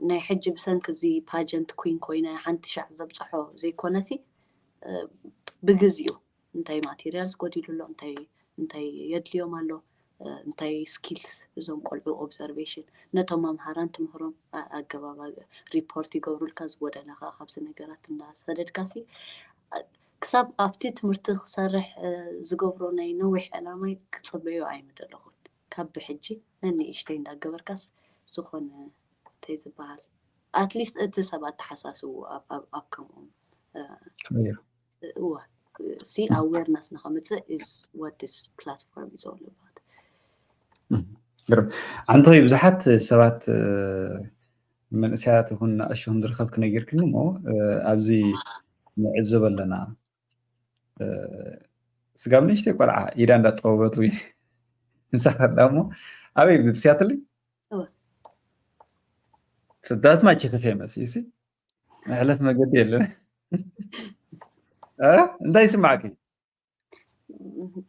ናይ ሕጂ ብሰንኪ እዚ ፓጀንት ኩን ኮይነ ሓንቲ ሻዕ ዘብፅሖ ዘይኮነሲ ብግዚኡ እንታይ ማቴሪያልስ ጎዲሉ ኣሎ እንታይ እንታይ የድልዮም ኣሎ እንታይ ስኪልስ እዞም ቆልዑ ኦብዘርቬሽን ነቶም መምሃራን ትምህሮም ኣገባብ ሪፖርት ይገብሩልካ ዝጎደለካ ካብዚ ነገራት እንዳሰደድካ ሲ ክሳብ ኣብቲ ትምህርቲ ክሰርሕ ዝገብሮ ናይ ነዊሕ ዕላማይ ክፅበዮ ኣይምደለኹን ካብ ብሕጂ ነንእሽተይ እንዳገበርካስ ዝኾነ እንታይ ዝበሃል ኣትሊስት እቲ ሰብ ኣተሓሳስቡ ኣብ ከምኦም እዋ ሲ ኣዌርነስ ንኸምፅእ is what this platform is all about። ዓንተኸይ ብዙሓት ሰባት መንእሰያት ይኹን ንኣሽኹም ዝረኸብክ ነጊርክኒ እሞ ኣብዚ ንዕዘብ ኣለና ስጋብ ንእሽተይ ቆልዓ ኢዳ እንዳጠወበቱ ንሳ ከዳ እሞ ኣበይ ብስያትለይ ስዳት ማቺ ከፌመስ ይሲ መሕለፍ መገዲ የለን። እንታይ ይስማዕኪ?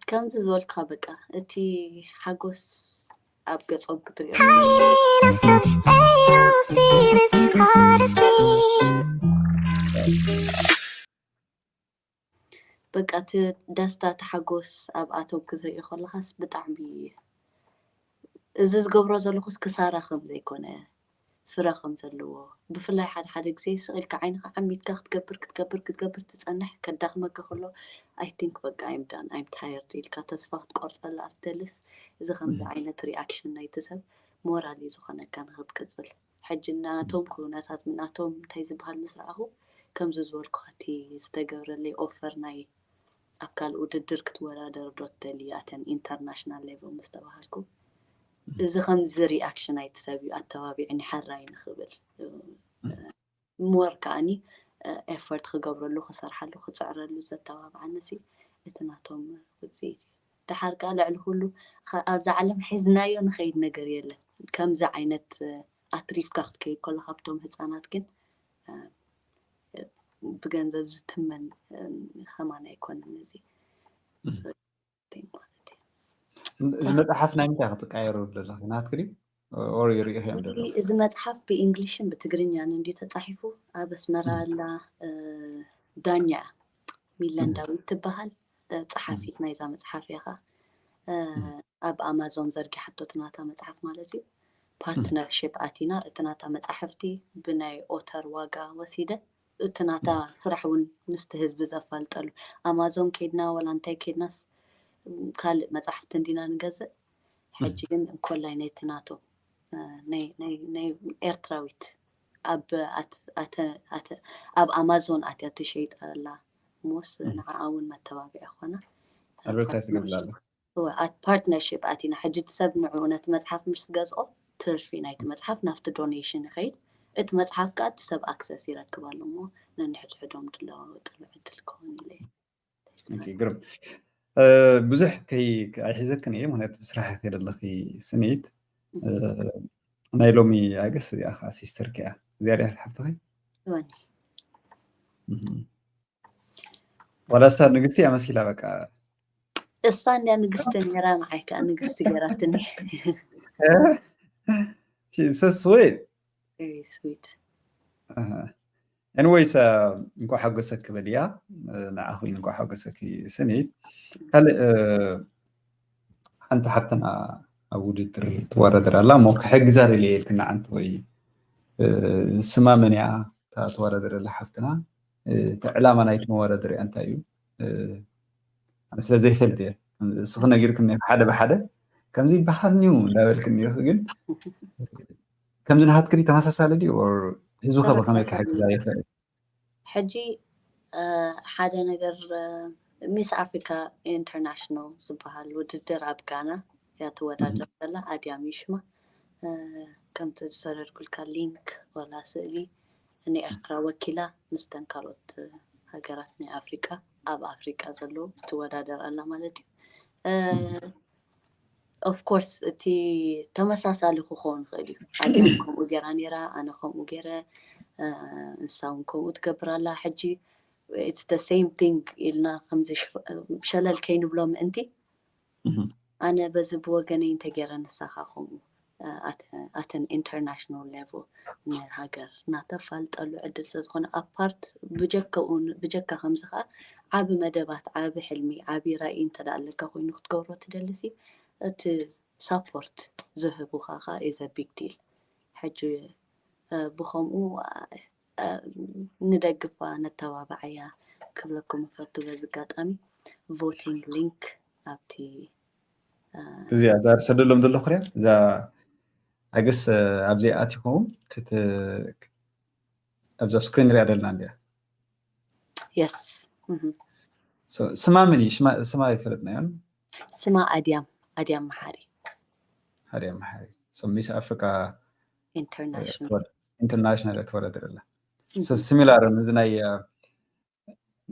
ከምዚ ዝበልካ በቃ እቲ ሓጎስ ኣብ ገጾም ክትሪኦ በቃ እቲ ደስታ እቲ ሓጎስ ኣብኣቶም ክትሪኦ ከለኻስ ብጣዕሚ እዚ ዝገብሮ ዘለኹስ ክሳራ ከም ዘይኮነ ፍረ ከም ዘለዎ ብፍላይ ሓደ ሓደ ግዜ ስቕ ኢልካ ዓይንኻ ዓሚትካ ክትገብር ክትገብር ክትገብር ትጸንሕ ከዳኽመካ ከሎ I think በቃ I'm done I'm tired ኢልካ ተስፋ ክትቆርጸላ ኣብ ትደልስ እዚ ከምዚ ዓይነት ሪኣክሽን ናይቲ ሰብ ሞራል እዩ ዝኾነካ ንኽትቅጽል። ሕጂ ናቶም ኩነታት ናቶም እንታይ ዝበሃል ምስ ረኣኹ ከምዚ ዝበልኩኻ እቲ ዝተገብረለይ ኦፈር ናይ ኣብ ካልእ ውድድር ክትወዳደር ዶ ትደሊ ኣተን ኢንተርናሽናል ሌቨል ምስ ተባሃልኩ፣ እዚ ከምዚ ሪኣክሽን ኣይትሰብ እዩ ኣተባቢዕኒ ሓራይ ንኽብል ሞር ከዓኒ ኤፈርት ክገብረሉ ክሰርሓሉ ክፅዕረሉ ዘተባብዓኒ ሲ እቲ ናቶም ውፅኢት እዩ። ደሓር ከዓ ልዕሊ ኩሉ ኣብዛ ዓለም ሒዝናዮ ንኸይድ ነገር የለን። ከምዚ ዓይነት ኣትሪፍካ ክትከይድ ከሎ ካብቶም ህፃናት ግን ብገንዘብ ዝትመን ከማን ኣይኮነን እዚ እዚ መፅሓፍ ናይ ምንታይ ክትቀየሩ ዘለኺ ናትክዲ ኦር ይሪኢኽዮም ዘሎ? እዚ መፅሓፍ ብእንግሊሽን ብትግርኛን እንዲዩ ተፃሒፉ። ኣብ ኣስመራ ኣላ ዳኛ ሚለን ዳዊት ትበሃል ፀሓፊት ናይዛ መፅሓፍ እያ። ኣብ ኣማዞን ዘርጊሓቶ እቲ ናታ መፅሓፍ ማለት እዩ። ፓርትነርሽፕ ኣቲና እቲ ናታ መፃሕፍቲ ብናይ ኦተር ዋጋ ወሲደ እቲ ናታ ስራሕ እውን ምስቲ ህዝቢ ዘፋልጠሉ ኣማዞን ከይድና ወላ እንታይ ከይድናስ ካልእ መፃሕፍቲ እንዲና ንገዝእ። ሕጂ ግን እንኮላይ ነይቲ ናቶም ናይ ኤርትራዊት ኣብ ኣማዞን ኣትያ ትሸይጠላ ሞስ ንዓኣ እውን መተባብዒ ኮና ኣድቨርታይዝ ትገብር ኣላ። ፓርትነርሽፕ ኣቲና ሕጂ እቲ ሰብ ንዕኡ ነቲ መፅሓፍ ምስ ገዝኦ ትርፊ ናይቲ መፅሓፍ ናብቲ ዶኔሽን ይኸይድ። እቲ መፅሓፍ ከዓ እቲ ሰብ ኣክሰስ ይረክብ ኣሎ እሞ ነንሕድሕዶም ድለዋወጥሉ ዕድል ክኸውን ኢለ ግርም ብዙሕ ኣይሕዘክን እየ ምክንያቱ ብስራሕ ከደለኺ ስኒት ናይ ሎሚ ኣገስ እዚኣ ከዓ ሲስተር ከያ እዚኣ ሓፍትኸ ዋላ እሳ ንግስቲ እያ መሲላ በቃ እሳ እንዲያ ንግስቲ ነራ ንዓይ ከዓ ንግስቲ ገራትኒ ሰስወይ ስዊት ኤንወይስ እንኳ ሓጎሰኪ በልያ ንዓኹ እንኳ ሓጎሰኪ ስኒት ካልእ ሓንቲ ሓፍትና ኣብ ውድድር ትወዳደር ኣላ እሞ ክሕግዛ ደልየ ኢልክና ዓንቲ ወይ ስማ መን እያ እታ ትወዳደር ኣላ ሓፍትና እቲ ዕላማ ናይቲ መወዳደሪያ እንታይ እዩ ኣነ ስለ ዘይፈልጥ እየ እስኺ ነጊርክኒ ሓደ ብሓደ ከምዚ ይበሃል ኒው እንዳበልክኒ ግን ከምዚ ናሃትክዲ ተመሳሳሊ ድዩ ህዝቢ ከ ብከመይ ክሕግዛ ይኽእል ሕጂ ሓደ ነገር ሚስ ኣፍሪካ ኢንተርናሽናል ዝበሃል ውድድር ኣብ ጋና እያ ትወዳደር ዘላ ኣድያም ይሽማ ከምቲ ዝሰደድኩልካ ሊንክ ወላ ስእሊ ንኤርትራ ወኪላ ምስተን ካልኦት ሃገራት ናይ ኣፍሪቃ ኣብ ኣፍሪቃ ዘለዉ ትወዳደር ኣላ ማለት እዩ ኦፍኮርስ እቲ ተመሳሳሊ ክኸውን ይኽእል እዩ ኣድያም ከምኡ ገይራ ነይራ ኣነ ከምኡ ገይረ ንሳ እውን ከምኡ ትገብር ኣላ ሕጂ it's the same thing ኢልና ከምዚ ሸለል ከይንብሎ ምእንቲ ኣነ በዚ ብወገነይ እንተገይረ ንሳኻ ከምኡ ኣተን ኢንተርናሽናል ሌቭል ንሃገር እናተፋልጠሉ ዕድል ስለዝኾነ ኣፓርት ብጀከኡ ብጀካ ከምዚ ከዓ ዓቢ መደባት ዓቢ ሕልሚ ዓቢ ራኢ እንተዳ ኣለካ ኮይኑ ክትገብሮ ትደልሲ እቲ ሳፖርት ዝህቡኻ ከዓ is a big deal ሕጂ ብኸምኡ ንደግፋ ነተባብዓያ ክብለኩም እፈቱ በዚ ኣጋጣሚ voting link ኣብቲ እዚኣ እዛ ሰደሎም ዘለኹ ሪያ እዛ ኣገስ ኣብዚ ኣቲኹም ኣብዛ ስክሪን ሪያ ደልና እንዲያ የስ ስማ ምን እዩ ስማ ይፈለጥናዮን ስማ ኣድያም ኣድያም መሓሪ ኣድያም መሓሪ ሚስ ኣፍሪካ ኢንተርናሽናል ኢንተርናሽናል ተወዳደር ኣላ ስሚላር እዚ ናይ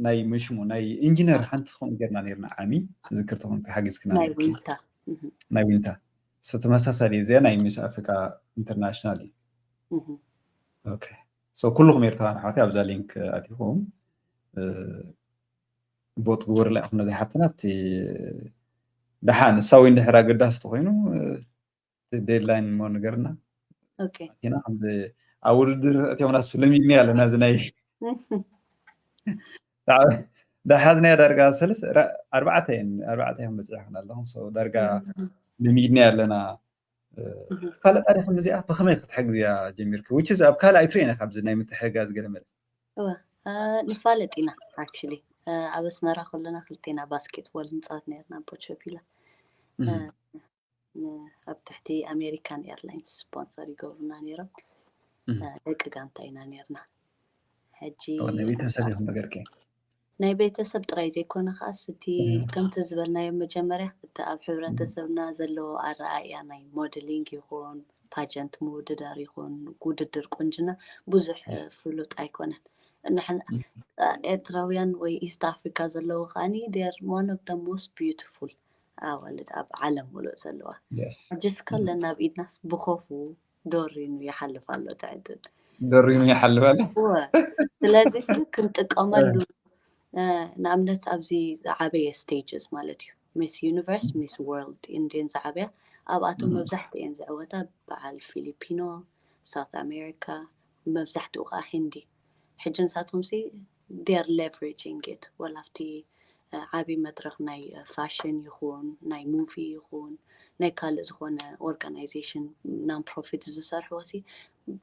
ናይ ምሽሙ ናይ ኢንጂነር ሓንቲ ከምኡ ጌርና ነርና ዓሚ ትዝክር ተኾንካ ሓጊዝክና ናይ ዊንታ ናይ ዊንታ ተመሳሳሊ እዚኣ ናይ ሚስ ኣፍሪካ ኢንተርናሽናል እዩ ኩልኹም ኤርትራውያን ኣሕዋተይ ኣብዛ ሊንክ ኣቲኹም ቮት ግበሩላ ኢኹም ነዚ ሓፍትና ኣብቲ ደሓን ንሳ ወይ እንድሕር ኣገዳሲ ተኮይኑ ዴድላይን እሞ ንገርና ኢና ከምዚ ኣብ ውድድር እቲኦምና ስለሚድኒ ኣለና እዚ ናይ ዳሓዝናያ ዳርጋ ሰለስ ኣርባዕተ ኣርባዕተ እዮም በፂሕክን ኣለኹም ዳርጋ ልሚድኒ ኣለና ትፋለጥ ታሪክ እዚኣ ብከመይ ክትሕግዝያ ጀሚርኪ which is ኣብ ካልእ ኣይትርእየን ኢኻ ኣብዚ ናይ ምትሕግጋዝ ገለ መለ እወ ንፋለጥ ኢና actually ኣብ ኣስመራ ከለና ክልቴና ባስኬትቦል ንፃወት ነርና ቦቸፊላ ኣብ ትሕቲ ኣሜሪካን ኤርላይንስ ስፖንሰር ይገብሩና ነይሮም ደቂ ጋንታ ኢና ነርና ሕጂ ቤተሰብ ኢኹም ነገርኪ ናይ ቤተሰብ ጥራይ ዘይኮነ ከዓስ እቲ ከምቲ ዝበልናዮ መጀመርያ እቲ ኣብ ሕብረተሰብና ዘለዎ ኣረኣእያ ናይ ሞደሊንግ ይኹን ፓጀንት ምውድዳር ይኹን ውድድር ቁንጅና ብዙሕ ፍሉጥ ኣይኮነን። ንሕና ኤርትራውያን ወይ ኢስት ኣፍሪካ ዘለዉ ከዓኒ they're one of the most beautiful ኣዋልድ ኣብ ዓለም ሙሉእ ዘለዋ። ሕጅስ ከለና ኣብ ኢድናስ ብኸፉ ዶሪኑ ይሓልፍ ኣሎ ትዕድል። ዶሪኑ ይሓልፍ ኣሎ። ስለዚ ክንጥቀመሉ ንኣብነት ኣብዚ ዝዓበየ stages ማለት እዩ ሚስ ዩኒቨርስ ሚስ ወርልድ እንድን ዝዓበያ ኣብኣቶም መብዛሕትኡ እየን ዝዕወታ በዓል ፊሊፒኖ ሳውት ኣሜሪካ መብዛሕትኡ ከዓ ህንዲ ሕጂ ንሳቶም ሲ they're leveraging it ወላ ኣብቲ ዓብይ መድረክ ናይ ፋሽን ይኹን ናይ ሙቪ ይኹን ናይ ካልእ ዝኾነ organization non profit ዝሰርሕዎ ሲ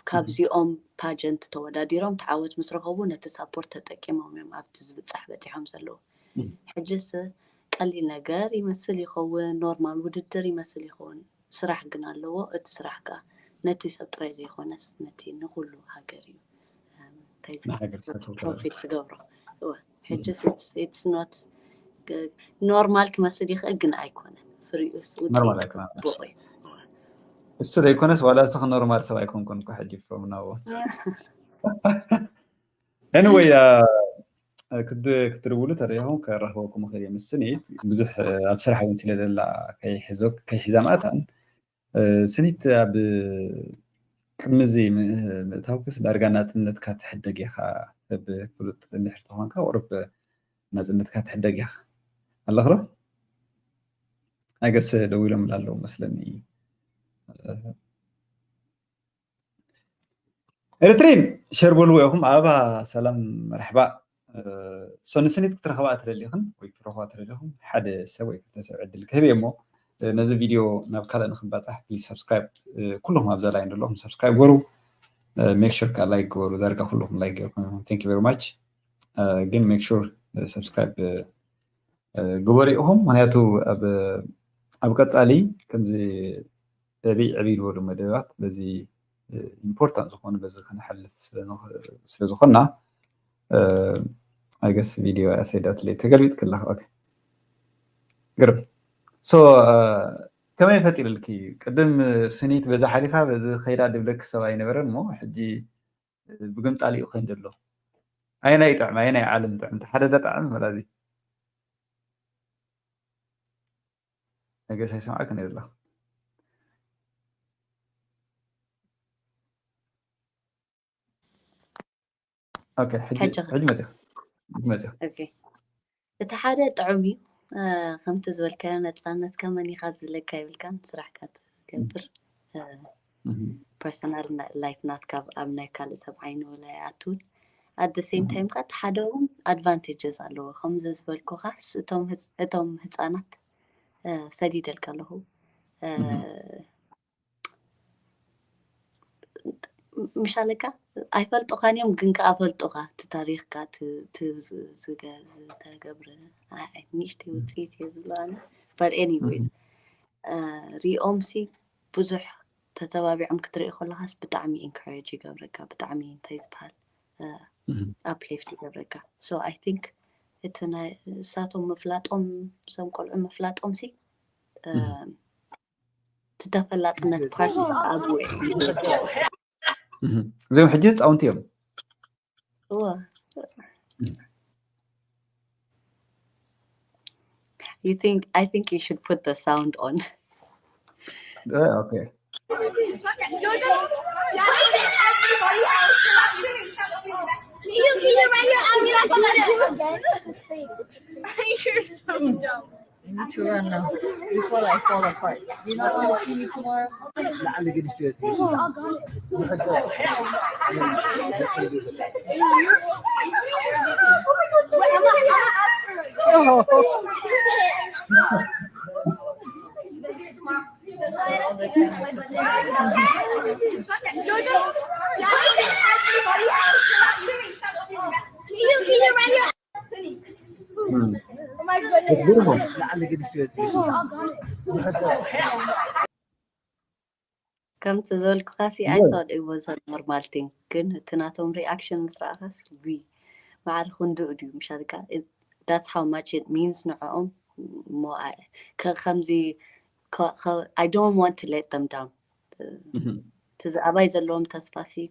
ካብዚኦም ፓጀንት ተወዳዲሮም ተዓወት ምስ ረኸቡ ነቲ ሳፖርት ተጠቂሞም እዮም ኣብቲ ዝብፃሕ በፂሖም ዘለዉ። ሕጅስ ቀሊል ነገር ይመስል ይኸውን፣ ኖርማል ውድድር ይመስል ይኸውን፣ ስራሕ ግን ኣለዎ። እቲ ስራሕ ከዓ ነቲ ሰብ ጥራይ ዘይኮነስ ነቲ ንኩሉ ሃገር እዩ ፕሮፊት ዝገብሮ። ሕጂ it's not ኖርማል ክመስል ይኽእል ግን ኣይኮነን። ፍሪኡስ ውፅኢት ጽቡቕ እዩ። እሱ ዘይኮነስ ዋላ እስኽ ኖርማል ሰብ ኣይኮንኩን እኮ ሕጂ from now on። Anyway ክትድውሉ ተሪኹም ከራኽበኩም ኽእል እየ ምስ ስኒት ብዙሕ ኣብ ስራሕ እውን ስለደላ ከይሕዛ ማእታን ስኒት ኣብ ቅድሚ እዚ ምእታውክስ ዳርጋ ናፅነትካ ትሕደግ ኢኻ ሰብ ፍሉጥ እንድሕር ተኾንካ ቁሩብ ናፅነትካ ትሕደግ ኢኻ ኣለኽዶ ኣይገስ ደው ኢሎም ላለው መስለኒ ኤርትሪን ሸር በልዎ ኢኹም ኣበባ ሰላም መርሕባ ሶ ንስኒት ክትረኽባ ትደሊኽን ወይ ክትረኽባ ትደሊኹም ሓደ ሰብ ወይ ክልተ ሰብ ዕድል ክህብ እየ እሞ ነዚ ቪድዮ ናብ ካልእ ንክባፃሕ ፕሊዝ ሳብስክራይብ ኩልኹም ኣብዛ ላይን ዘለኹም ሳብስክራይብ ገሩ ሜክ ሹር ከዓ ላይክ ግበሩ ዳርጋ ኩልኹም ላይክ ገርኩም thank you very much ግን ሜክ ሹር ሳብስክራይብ ግበሩ ኢኹም ምክንያቱ ኣብ ቀፃሊ ከምዚ ዕብይ ዕብይ ዝበሉ መደባት በዚ ኢምፖርታንት ዝኾኑ በዚ ክንሓልፍ ስለዝኾና ኣይገስ ቪድዮ ያሰይዳትለይ ተገልቢጥ ክለኻ ግርም ሶ ከመይ ፈጢርልኪ ቅድም ስኒት በዛ ሓሊፋ በዚ ከይዳ ድብለኪ ሰብ ኣይነበረን እሞ ሕጂ ብግምጣሊኡ ኮይኑ ዘሎ ኣየናይ ጥዕም ኣየናይ ዓለም ጥዕም ሓደ ደ ጥዕም መላዚ ነገስ ኣይሰምዓክን የለ ሕጂ መፅያ መፅያ እቲ ሓደ ጥዑም እዩ ከምቲ ዝበልካዮ ነፃነትካ መኒኻ ዝብለካ ይብልካን ስራሕካ ትገብር ፐርሰናል ላይፍ ናትካ ኣብ ናይ ካልእ ሰብ ዓይኒ ወላ ኣይኣትውን at the same time ከዓ እቲ ሓደ እውን ኣድቫንቴጀስ ኣለዎ ከምዚ ዝበልኩኻስ እቶም ህፃናት ሰዲደልካ ኣለኹ ምሻለካ ኣይፈልጡኻን እዮም ግን ከዓ ፈልጡኻ እቲ ታሪኽካ ዝተገብረ ንእሽተይ ውፅኢት እየ ዝብሎ ኣነ but anyways ሪኦም ሲ ብዙሕ ተተባቢዖም ክትርኢ ከለካስ ብጣዕሚ ኢንካሬጅ ይገብረካ ብጣዕሚ እንታይ ዝበሃል ኣፕሊፍት ይገብረካ so I think እቲ ናይ እሳቶም ምፍላጦም እዞም ቆልዑ ምፍላጦም ሲ እቲ ተፈላጥነት ፓርቲ ኣብኡ እዚኦም ሕጂ ህፃውንቲ እዮም You think I think you should put the sound on. Uh, okay. Can you, can you write your out? You're so dumb. I need to run now before I fall apart. You not want to see me tomorrow? ከምቲ ዝበልኩኻ ሲ I thought it was a normal thing ግን እቲ ናቶም ሪኣክሽን ምስ ረኣኻስ ዊ ማዕረ ክንድኡ ድዩ ምሻልካ? That's how much it means ንዕኦም። እሞ ከምዚ I don't want to let them down። እቲ ኣባይ ዘለዎም ተስፋ ሲ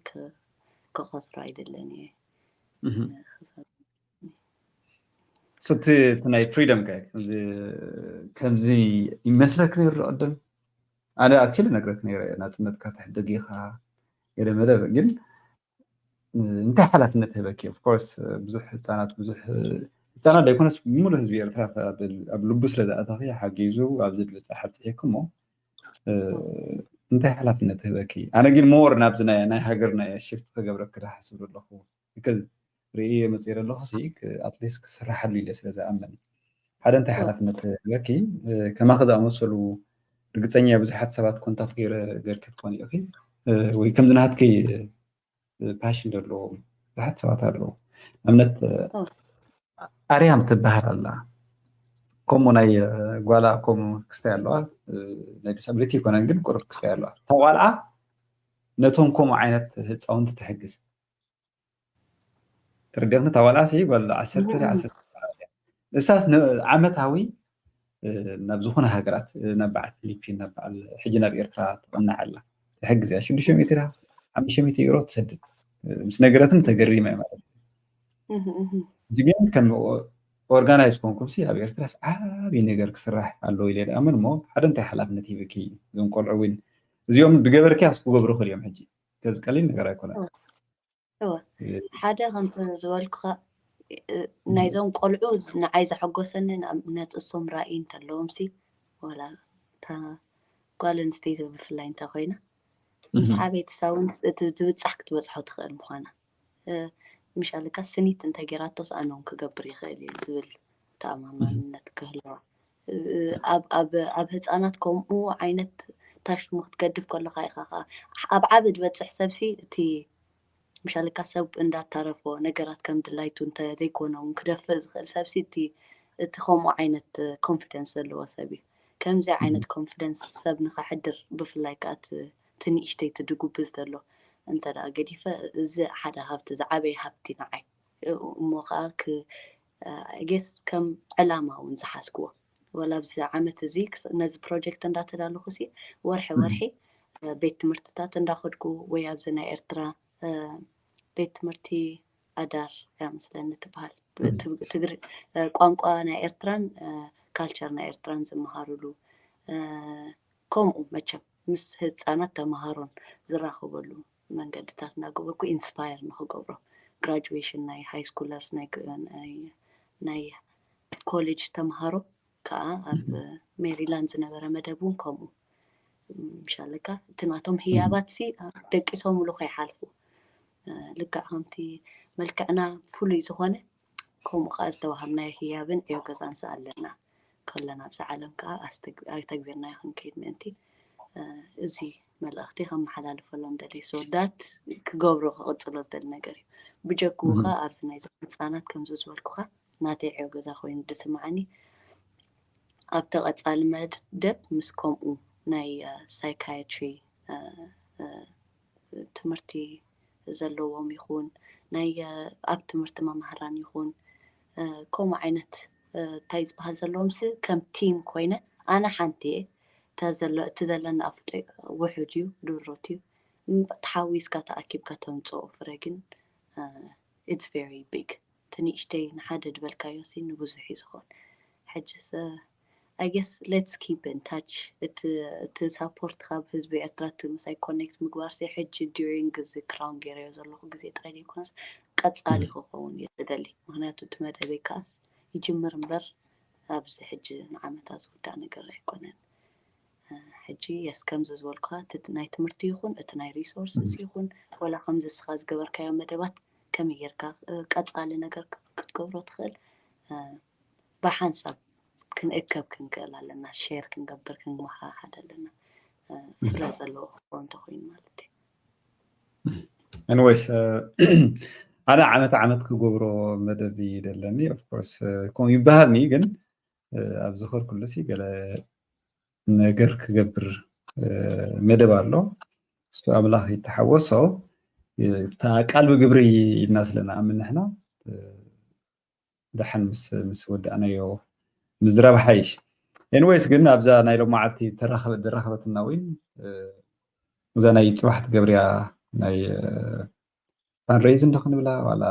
ከኸስሮ ኣይደለን እየ። ስቲ ናይ ፍሪደም ከምዚ ይመስለክ ነይሩ ቅድም ኣነ ኣክል ነግረክ ነይረ ናፅነትካ ተሕደግ ኢኻ ገለ መለ ግን እንታይ ሓላፍነት ህበኪ? ኦፍኮርስ ብዙሕ ህፃናት ብዙሕ ህፃናት ዘይኮነስ ሙሉ ህዝቢ ኤርትራ ኣብ ልቡ ስለ ዝኣተኺ ሓጊዙ ኣብዚ ዝበፅሕ ኣብፅሒኩ እሞ እንታይ ሓላፍነት ህበኪ? ኣነ ግን ሞር ናብዚ ናይ ሃገር ናይ ሽፍት ክገብረክ ዝሓስብ ኣለኹ ርኢ መፅረ ኣለኹ ኣትሊስት ክስራሓሉ ኢለ ስለ ዝኣምን ሓደ እንታይ ሓላፍነት ህበኪ? ከማኸ ዝኣመሰሉ ርግፀኛ ብዙሓት ሰባት ኮንታክት ገይረ ገርኪ ትኾኒ ኢኺ ወይ ከምዚ ናትኪ ፓሽን ዘለዎም ብዙሓት ሰባት ኣለዉ። ንኣብነት ኣርያም ትበሃል ኣላ። ከምኡ ናይ ጓላ ከምኡ ክስታይ ኣለዋ። ናይ ዲስብሊቲ ይኮነን ግን ቁሩብ ክስታይ ኣለዋ። እታ ቋልዓ ነቶም ከምኡ ዓይነት ህፃውንቲ ትሕግዝ። ተረዲኽኒ? እታ ቋልዓ ሲ ጓል ዓሰርተ ዓሰርተ ንሳስ ዓመታዊ ናብ ዝኾነ ሃገራት ናብ በዓል ፊሊፒን ናብ በዓል ሕጂ ናብ ኤርትራ ትቕናዕ ኣላ ትሕግዝ እያ ሽዱሽተ ሚእቲ ሓሙሽተ ሚእቲ ዩሮ ትሰድድ ምስ ነገረትም ተገሪመ ማለት እዩ ግን ከም ኦርጋናይዝ ኮንኩም ሲ ኣብ ኤርትራስ ዓብዪ ነገር ክስራሕ ኣለዎ ኢለ ይኣምን እሞ ሓደ እንታይ ሓላፍነት ሂብኪ እዞም ቆልዑ እውን እዚኦም ብገበርኪ ኣስ ክገብሩ ክእል እዮም ሕጂ ከዚ ቀሊል ነገር ኣይኮነን እወ ሓደ ከምቲ ዝበልኩኻ ናይዞም ቆልዑ ንዓይ ዘሐጎሰኒ ንኣብነት እሶም ራእይ እንተለዎም ሲ ወላ እታ ጓል ኣንስተይቲ ብፍላይ እንተ ኮይና ምስ ዓበይቲ ሳውን እቲ ዝብፃሕ ክትበፅሖ ትኽእል ምዃና ምሻልካ ስኒት እንተ ጌራቶስ ኣነ እውን ክገብር ይኽእል እየ ዝብል ተኣማማንነት ክህልዋ ኣብ ህፃናት ከምኡ ዓይነት ታሽሙ ክትገድፍ ከለካ ኢኻ ኣብ ዓቢ ዝበፅሕ ሰብሲ እቲ ምሻልካ ሰብ እንዳተረፎ ነገራት ከም ድላይቱ እንተ ዘይኮነ እውን ክደፍእ ዝኽእል ሰብሲ እቲ እቲ ከምኡ ዓይነት ኮንፊደንስ ዘለዎ ሰብ እዩ ከምዚ ዓይነት ኮንፊደንስ ሰብ ንኸሕድር ብፍላይ ከዓ እቲ ንእሽተይ እቲ ድጉብዝ ዘሎ እንተ ገዲፈ እዚ ሓደ ሃብቲ ዝዓበየ ሃብቲ ንዓይ እሞ ከዓ ጌስ ከም ዕላማ እውን ዝሓዝክዎ ወላ ኣብዚ ዓመት እዚ ነዚ ፕሮጀክት እንዳተዳለኹ ሲ ወርሒ ወርሒ ቤት ትምህርትታት እንዳኸድኩ ወይ ኣብዚ ናይ ኤርትራ ቤት ትምህርቲ ኣዳር እያ መስለኒ ትበሃል ትግሪ ቋንቋ ናይ ኤርትራን ካልቸር ናይ ኤርትራን ዝመሃሩሉ ከምኡ መቸም ምስ ህፃናት ተምሃሮን ዝራኸበሉ መንገድታት እናገበርኩ ኢንስፓየር ንክገብሮ ግራጁዌሽን ናይ ሃይ ስኩለርስ ናይ ኮሌጅ ተምሃሮ ከዓ ኣብ ሜሪላንድ ዝነበረ መደብ እውን ከምኡ ምሻለካ እቲ ናቶም ህያባት ሲ ደቂሶምሉ ከይሓልፉ ልክዕ ከምቲ መልክዕና ፍሉይ ዝኾነ ከምኡ ከዓ ዝተዋሃብናዮ ህያብን ዕዮ ገዛን ኣለና ከለና ኣብዚ ዓለም ከዓ ኣይተግቢርናዮ ክንከይድ ምእንቲ እዚ መልእኽቲ ከመሓላልፈሎም ደልየ so that ክገብሮ ክቕፅሎ ዝደሊ ነገር እዩ ብጀክኡ ከዓ ኣብዚ ናይዞም ህፃናት ከምዚ ዝበልኩካ ናተይ ዕዮ ገዛ ኮይኑ ዝስምዓኒ ኣብቲ ቀፃሊ መደብ ምስ ከምኡ ናይ ሳይካየትሪ ትምህርቲ ዘለዎም ይኹን ናይ ኣብ ትምህርቲ መማህራን ይኹን ከምኡ ዓይነት እንታይ ዝበሃል ዘለዎም ሲ ከም ቲም ኮይነ ኣነ ሓንቲ እየ እቲ ዘለኒ ኣፍልጦ ውሑድ እዩ ድሮት እዩ ተሓዊስካ ተኣኪብካ ተምፅኦ ፍረ ግን it's very big እቲ ንእሽተይ ንሓደ ዝበልካዮ ሲ ንብዙሕ እዩ ዝኸውን ሕጅስ I guess let's keep in touch እቲ ሳፖርት ካብ ህዝቢ ኤርትራ እቲ ምሳይ ኮኔክት ምግባር ሲ ሕጂ during እዚ ክራውን ገይረዮ ዘለኹ ግዜ ጥራይ ዘይኮነስ ቀፃሊ ክኸውን እየ ዝደሊ ምክንያቱ እቲ መደበይ ከዓስ ይጅምር እምበር ኣብዚ ሕጂ ንዓመታ ዝውዳእ ነገር ኣይኮነን ሕጂ የስ ከምዚ ዝበልኩካ ናይ ትምህርቲ ይኹን እቲ ናይ ሪሶርስስ ይኹን ወላ ከምዚ ስኻ ዝገበርካዮ መደባት ከመይ ጌርካ ቀፃሊ ነገር ክትገብሮ ትኽእል ብሓንሳብ ክንእከብ ክንክእል ኣለና ሸር ክንገብር ክንመሓሓድ ኣለና ፍረ ዘለዎ ክኾን እንተኮይኑ ማለት እዩ anyways ኣነ ዓመት ዓመት ክገብሮ መደብ ይደለኒ ኦፍኮርስ ከምኡ ይበሃልኒ ግን ኣብ ዝኸርኩሉ ሲ ገለ ነገር ክገብር መደብ ኣሎ እሱ ኣምላኽ ይተሓወሶ እታ ቃል ብግብሪ ኢልና ስለንኣምን ንሕና ደሓን ምስ ምስ ወዳእናዮ ምዝራብ ሓይሽ። ኤንዌይስ ግን ኣብዛ ናይ ሎማዓልቲ ተራኸበ ዝራኸበትና እውን እዛ ናይ ፅባሕ ትገብርያ ናይ fundraising ዶ ክንብላ ዋላ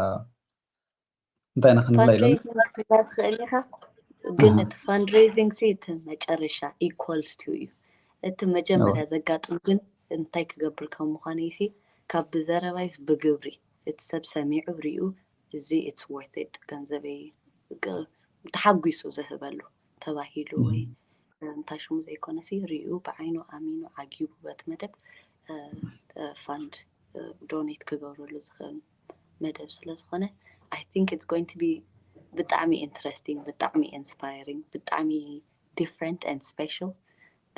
እንታይ ኢና ክንብላ ኢሎም fundraising ክትብላ ትኽእል ኢኻ፣ ግን እቲ fundraising ሲ እቲ መጨረሻ equals to እዩ። እቲ መጀመርያ ዘጋጥም ግን እንታይ ክገብር ከም ምዃነይ ሲ ካብ ብዘረባይስ ብግብሪ እቲ ሰብ ሰሚዑ ሪኡ እዚ it's worth it ገንዘበይ ተሓጒሱ ዝህበሉ ተባሂሉ ወይ እንታይ ሽሙ ዘይኮነ ሲ ሪኡ ብዓይኑ ኣሚኑ ዓጊቡ በቲ መደብ fund donate ክገብረሉ ዝኽእል መደብ ስለ ዝኾነ I think it's going to be ብጣዕሚ interesting፣ ብጣዕሚ inspiring፣ ብጣዕሚ different and special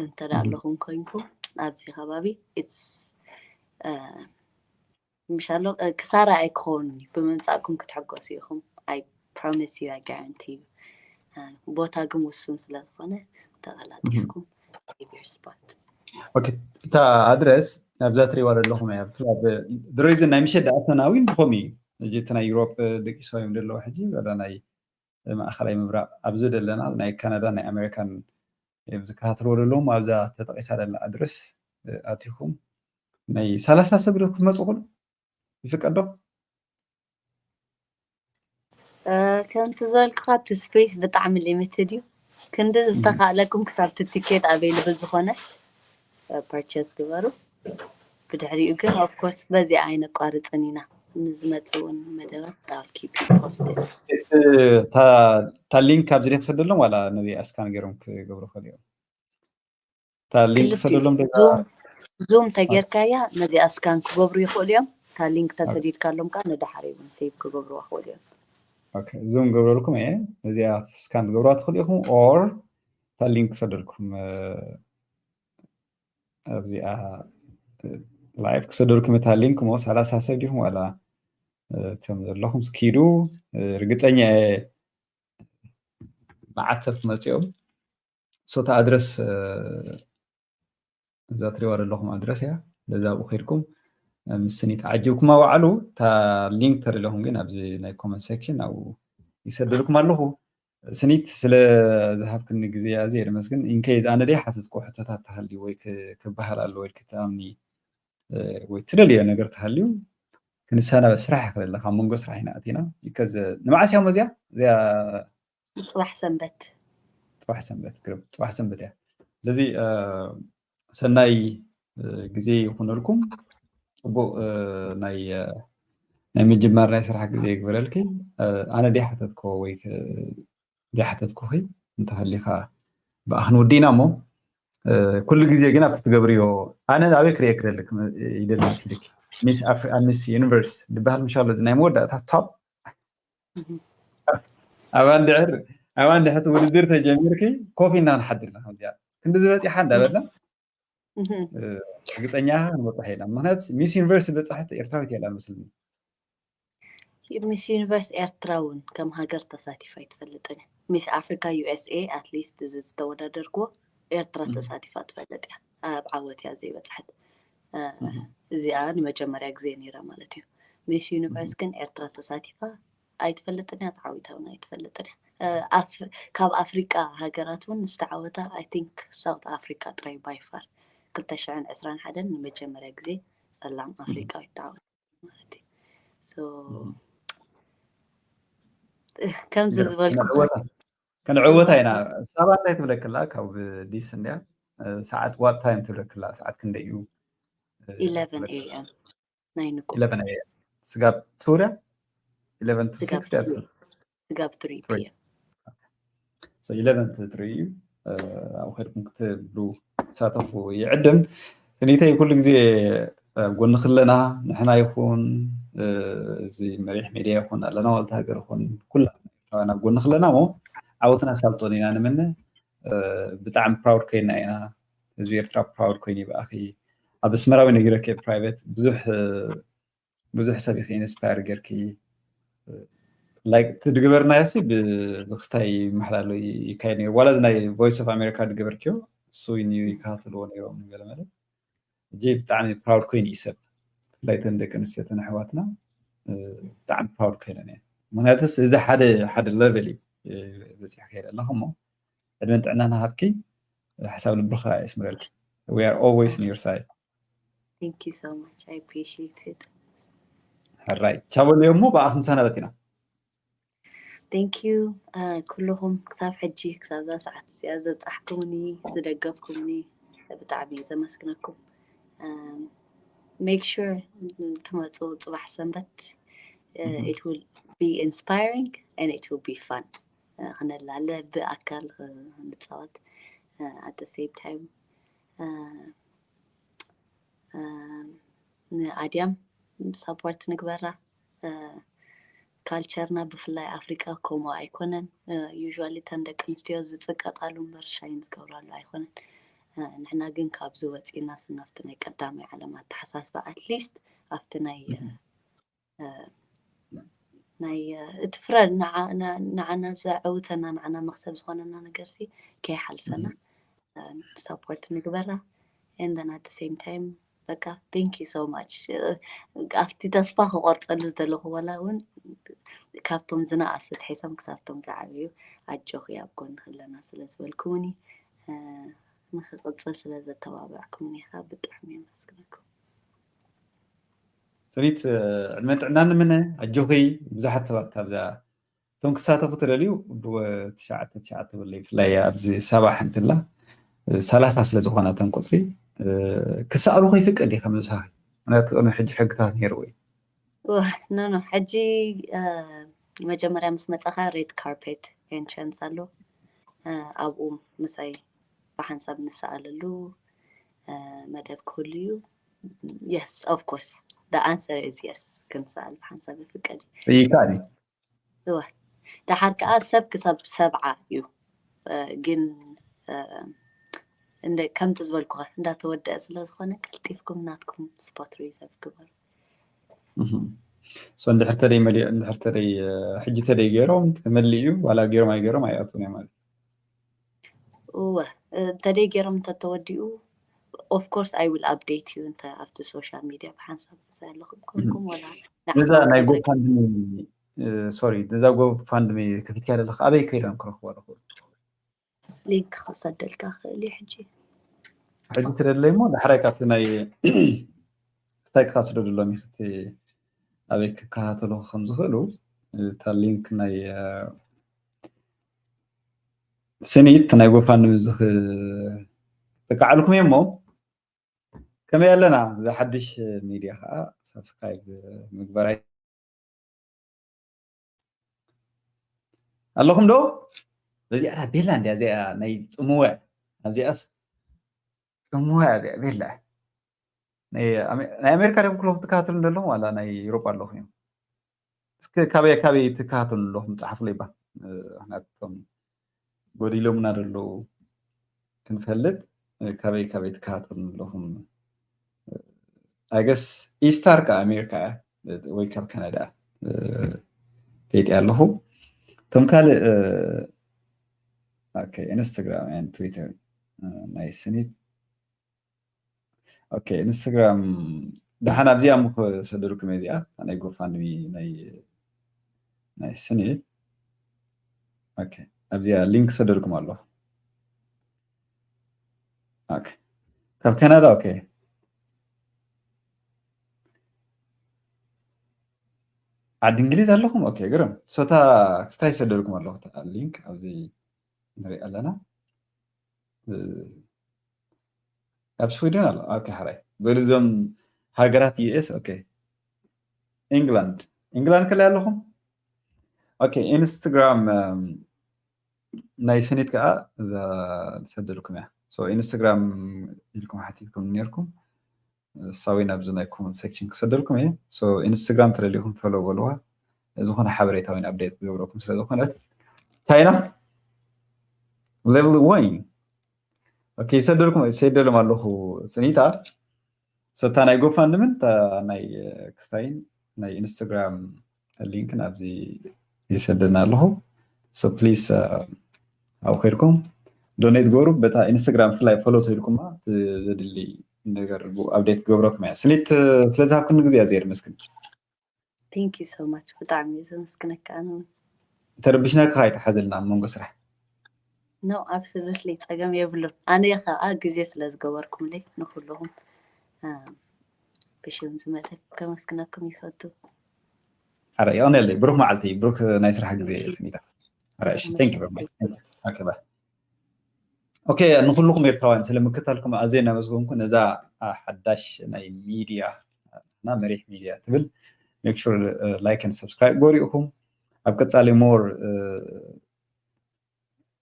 እንተ ደኣ ኣለኹም ኮይንኩም ኣብዚ ከባቢ it's ምሻሎ ክሳራ ኣይክኸውን እዩ። ብምምፃእኩም ክትሕጎሱ ኢኹም። I promise you, I guarantee you። ቦታ ግን ውሱን ስለ ዝኾነ ተቐላጢፍኩም save your spot። ኦኬ፣ እታ ኣድረስ ኣብዛ ትሪእዋ ዘለኹም እያ። ድሮይዝን ናይ ምሸት ደኣ ተናዊን ድኾም እዩ። ሕጂ እቲ ናይ ዩሮፕ ደቂሶ እዮም ዘለዉ። ሕጂ ወላ ናይ ማእኸላይ ምብራቕ ኣብዚ ዘለና ናይ ካናዳ ናይ ኣሜሪካን እዮም ዝከታተልዎ ዘለዎም። ኣብዛ ተጠቂሳ ዘላ ኣድረስ ኣቲኹም ናይ ሰላሳ ሰብ ዶ ክትመፁ ክሉ ይፍቀድ ዶ? ከምቲ ዝበልኩኻ እቲ space ብጣዕሚ limited እዩ። ክንዲ ዝተኻእለኩም ክሳብ እቲ ቲኬት available ዝኾነ purchase ግበሩ። ብድሕሪኡ ግን of course በዚ ኣይነቋርፅን ኢና። ንዝመፅእ እውን መደባት I'll keep you posted። እታ link ኣብዚ ደ ክሰደሎም ዋላ ነዚ scan ገይሮም ክገብሩ ኽእል እዮም? እታ link ክሰደሎም ዶ? ዙም ተጌርካያ ነዚኣ scan ክገብሩ ይኽእሉ እዮም። እታ link ተሰዲድካሎም ከዓ ንድሓር እውን save ክገብሩ ይኽእሉ እዮም። ዙም ገብረልኩም እየ። ነዚኣ scan ክገብሩዋ ትኽእሉ ኢኹም or እታ link ክሰደልኩም ኣብዚኣ live ክሰደልኩም እታ link እሞ ሰላሳ ሰብ ዲኹም ዋላ እቶም ዘለኹም ስኪዱ ርግፀኛ እየ መዓት ሰብ ክመፅኦም ሶታ ኣድረስ እዛ ትሪዋ ዘለኹም ኣድረስ እያ። በዛ ኣብኡ ከይድኩም ምስ ስኒት ዓጅብኩም ኣውዓሉ። እታ link ተሪለኹም ግን ኣብዚ ናይ comment section ኣብኡ ይሰደልኩም ኣለኹ። ስኒት ስለ ዝሃብክኒ ግዜ ኣዝየ የመስግን። in case ኣነ ደይ ሓተትኩ ሕቶታት ተሃልዩ ወይ ክበሃል ኣሎ ወይ ክትኣምኒ ወይ ትደልዮ ነገር ተሃልዩ ክንሰናበት ስራሕ ይኽእል ኣለካ። ኣብ መንጎ ስራሕ ኢና ኣቲና። ይከዘ ንመዓስ እያ እዚኣ? እዚኣ ፅባሕ ሰንበት ፅባሕ ሰንበት ግርም ፅባሕ ሰንበት እያ። ስለዚ ሰናይ ግዜ ይኹነልኩም። ፅቡቅ ናይ ናይ ምጅማር ናይ ስራሕ ግዜ ይግበረልኪ። ኣነ ደይ ሓተትኮ ወይ ደይ ሓተትኩኺ እንተሃሊካ ብኣኽን ወዲእና እሞ ኩሉ ግዜ ግን ኣብቲ ትገብርዮ ኣነ ኣበይ ክርእየ ክደልክ ይደሊ መስልክ ሚስ ኣፍሪ- ሚስ ዩኒቨርስ ዝበሃል ምሻሎ እዚ ናይ መወዳእታ top ኣባን ድሕር ኣባን ድሕቲ ውድድር ተጀሚርኪ ኮፍ ኢና ንሓድር ኢና ከምዚኣ ክንዲ ዝበፂሓ እንዳበልና ርግፀኛ ንበፅሐ ኢና ምክንያት ሚስ ዩኒቨርስ ዝበፅሐት ኤርትራዊት የላ መስልኒ ሚስ ዩኒቨርስ ኤርትራ እውን ከም ሃገር ተሳቲፋ ኣይትፈልጥን እያ። ሚስ ኣፍሪካ USA at least እዚ ዝተወዳደርክዎ ኤርትራ ተሳቲፋ ትፈልጥ እያ። ኣብ ዓወት እያ ዘይበፅሐት። እዚኣ ንመጀመርያ ግዜ ነይራ ማለት እዩ። ሚስ ዩኒቨርስ ግን ኤርትራ ተሳቲፋ ኣይትፈልጥን እያ፣ ተዓዊታ እውን ኣይትፈልጥን እያ። ካብ ኣፍሪቃ ሃገራት እውን ዝተዓወታ I think South Africa ጥራይ by far ክልተ ሽሕን ዕስራን ሓደን ንመጀመርያ ግዜ ፀላም ኣፍሪቃዊት ተዓዊታ ማለት እዩ። ከምዚ ዝበልኩ ክንዕወታ ኢና። ሳባ እንታይ ትብለክላ ካብ ዲስ እንድያ ሰዓት what time ትብለክላ ሰዓት ክንደይ እዩ? eleven A M ናይ ንቁ eleven A M ስጋብ ቱርያ eleven to six ስጋብ three P M eleven to three እዩ። ኣብኡ ከድኩም ክትብሉ ትሳተፉ ይዕድም። ስኒተይ ኩሉ ግዜ ኣብ ጎንኺ ኣለና። ንሕና ይኹን እዚ መሪሕ ሚድያ ይኹን ኣለና ዋልታ ሃገር ይኹን ኩላ ኤርትራውያን ኣብ ጎንኺ ኣለና እሞ ዓወትና ኣሳልጦን ኢና ንምነ። ብጣዕሚ proud ኮይና ኢና። ህዝቢ ኤርትራ proud ኮይኑ እዩ ብኣኺ። ኣብ ኣስመራ እውን ነጊረኪ እየ private ብዙሕ ብዙሕ ሰብ ኢኺ inspire ጌርኪ። Like እቲ ዝገበርናዮ ሲ ብክስታይ ይመሓላሎ ይካየድ ነይሩ ዋላ እዚ ናይ Voice of America ዝገበርክዮ እሱ ይከታተልዎ ነይሮም ገለ መለ። ሕጂ ብጣዕሚ proud ኮይኑ እዩ ሰብ ብፍላይ እተን ደቂ ኣንስትዮ እተን ኣሕዋትና ብጣዕሚ proud ኮይነን እየን። ምክንያቱስ እዚ ሓደ ሓደ level እዩ በፂሕ ከይደ ኣለኹ እሞ ዕድመን ጥዕና ናሃብኪ ሓሳብ ልብኻ የስምረልኪ። We are always on your side. Thank you so much. I appreciate it. ሕራይ ቻበልዮ እሞ ብኣኹም ሰናበት ኢና። Thank you ኩልኹም ክሳብ ሕጂ ክሳብ ዛ ሰዓት እዚኣ ዘብፃሕኩምኒ ዝደገፍኩምኒ ብጣዕሚ ዘመስግነኩም። Make sure ትመፁ ፅባሕ ሰንበት። It will be inspiring and it will be fun. ክነላለ ብኣካል ክንፃወት at the same time ንኣድያም support ንግበራ። Culture ና ብፍላይ ኣፍሪቃ ከምኡ ኣይኮነን። Usually እተን ደቂ ኣንስትዮ ዝፅቀጣሉ እምበር shine ዝገብራሉ ኣይኮነን። ንሕና ግን ካብዚ ወፂና ስናፍቲ ናይ ቀዳማይ ዓለም ኣተሓሳስባ at least ኣብቲ ናይ ናይ እቲ ፍረ ንዓና ዘዕውተና ንዓና መክሰብ ዝኾነና ነገር ሲ ከይሓልፈና support ንግበራ። And then at the same time በቃ thank you so much ኣብቲ ተስፋ ክቆርፀሉ ዝደለኹ ዋላ እውን ካብቶም ዝነኣሱ ትሒዞም ክሳብቶም ዝዓበዩ ኣጆኺ ኣብ ጎንኺ ኣለና ስለ ዝበልኩምኒ ንክቕፅል ስለ ዘተባብዕኩምኒ ከዓ ብጣዕሚ የመስግነኩም። ሰኒት ዕድመን ጥዕናን ንምነ ኣጆኺ። ብዙሓት ሰባት ኣብዛ እቶም ክሳተፉ ትደልዩ ብትሽዓተ ትሽዓተ በለይ ብፍላይ ኣብዚ ሰባ ሓንቲ ኣላ ሰላሳ ስለ ዝኾና እተን ቁፅሪ ክሰኣሉ ከይፍቀድ እዩ ከምዝሳኺ ምክንያቱ ቅድሚ ሕጂ ሕግታት ነይርዎ እዩ። ኖ ኖ ሕጂ መጀመርያ ምስ መፃኻ red carpet entrance ኣሎ ኣብኡ ምሳይ ብሓንሳብ ንሰኣለሉ መደብ ክህሉ እዩ። Yes, of course. The answer is yes. ክንሰኣል ብሓንሳብ ይፍቀድ እዩ። ይከኣል እዩ። እወ። ደሓር ከዓ ሰብ ክሳብ ሰብዓ እዩ። ግን ከምቲ ዝበልኩኻ እንዳተወደአ ስለ ዝኾነ ቀልጢፍኩም ናትኩም spot reserve ግበሩ። So እንድሕር ተደይ መሊኦ እንድሕር ተደይ ሕጂ ተደይ ገይሮም ተመሊኡ ዋላ ገይሮም ኣይገይሮም ኣይኣትውን እዮም ማለት እወ እንተደይ ገይሮም እንተተወዲኡ of course I will update you እንተ ኣብቲ social media ብሓንሳብ ምሳይ ኣለኹም ኮንኩም ወላ ነዛ ናይ GoFundMe sorry ነዛ GoFundMe ከፊትካ ዘለካ ኣበይ ከይዶም ክረኽቦ ኣለኹ? Link ክሰደልካ ክእል እዩ ሕጂ። ሕጂ ስለድለይ እሞ ዳሕራይ ካብቲ ናይ ክታይ ክካ ስደዱሎም ይክቲ ኣበይ ክከታተሉ ከም ዝኽእሉ እታ link ናይ ስኒት ናይ GoFundMe ዝክጥቃዓልኩም እየ እሞ ከመይ ኣለና እዚ ሓድሽ ሚድያ ከዓ subscribe ምግባር ኣይ ኣለኹም ዶ? በዚኣ ቤላ እንዲያ እዚኣ ናይ ፅምዋ ኣብዚኣስ ፅምዋ እዚኣ ቤላ ናይ ኣሜሪካ ደም ክለኹም ትከታተሉ እንደለኹም ዋላ ናይ ኤሮጳ ኣለኹም እዮም። እስከ ካበይ ካበይ ትከታተሉ ኣለኹም ፃሓፉለይ ባ ምክንያቱ እቶም ጎዲሎምና ዘለዉ ክንፈልጥ ካበይ ካበይ ትከታተሉ ኣለኹም? I guess ኢስታር ካብ ኣሜሪካ እያ ወይ ካብ ካናዳ ፈይጢ ኣለኹ። እቶም ካልእ ኢንስታግራም ን ትዊተር ናይ ስኒት ኦኬ ኢንስታግራም ደሓን ኣብዚኣ እሞ ክሰደልኩም እየ እዚኣ ናይ GoFundMe ናይ ናይ ስኒት ኦኬ ኣብዚኣ ሊንክ ሰደልኩም ኣለኹ። ኦኬ ካብ ካናዳ ኦኬ ዓዲ እንግሊዝ ኣለኹም ኦኬ ግርም ሶታ ክስታይ ሰደልኩም ኣለኹ ሊንክ ኣብዚ ንሪኢ ኣለና። ኣብ ስዊድን ኣሎ ኣብ ካሕራይ በሉ እዞም ሃገራት US ኦኬ ኢንግላንድ ኢንግላንድ ከላይ ኣለኹም ኦኬ ኢንስታግራም ናይ ስኒት ከዓ ዝሰደልኩም እያ ኢንስታግራም ኢልኩም ሓቲትኩም ነርኩም ሳዊን ኣብዚ ናይ comment section ክሰደልኩም እየ ኢንስታግራም ተደሊኹም follow በልዋ ዝኾነ ሓበሬታ ወይ update ክገብረኩም ስለዝኾነት ቻይና level one ይሰደልኩም ይሰደሎም ኣለኹ ስኒታ ሰታ ናይ GoFundMe ን ናይ ክስታይን ናይ ኢንስታግራም ሊንክን ኣብዚ ይሰደና ኣለኹ please ኣብ ከይድኩም donate ገሩ በታ ኢንስታግራም ብፍላይ follow ተይልኩማ ዘድሊ ነገር update ክገብረኩም እያ ስኒት ስለዝሃብክኒ ግዜ ኣዝየ የመስግን Thank you so much። ብጣዕሚ እየ ዘመስግነካ ኣነ እውን። ተረቢሽናካ ኣይትሓዘልና ኣብ መንጎ ስራሕ። No, absolutely፣ ጸገም የብሉን። ኣነ ከዓ ግዜ ስለ ዝገበርኩምለይ ንኩልኹም ብሽም ዝመተ ከመስግነኩም ይፈቱ። ኣረ የቐንየለይ። ብሩክ መዓልቲ፣ ብሩክ ናይ ስራሕ ግዜ ስኒታ። ኣረ እሺ፣ thank you very much። Okay bye። Okay፣ ንኩልኩም ኤርትራውያን ስለ ምክታልኩም ኣዝየ እናመስገንኩ፣ ነዛ ሓዳሽ ናይ ሚድያ እና መሪሕ ሚድያ ትብል make sure like and subscribe ጎሪእኩም ኣብ ቀጻሊ more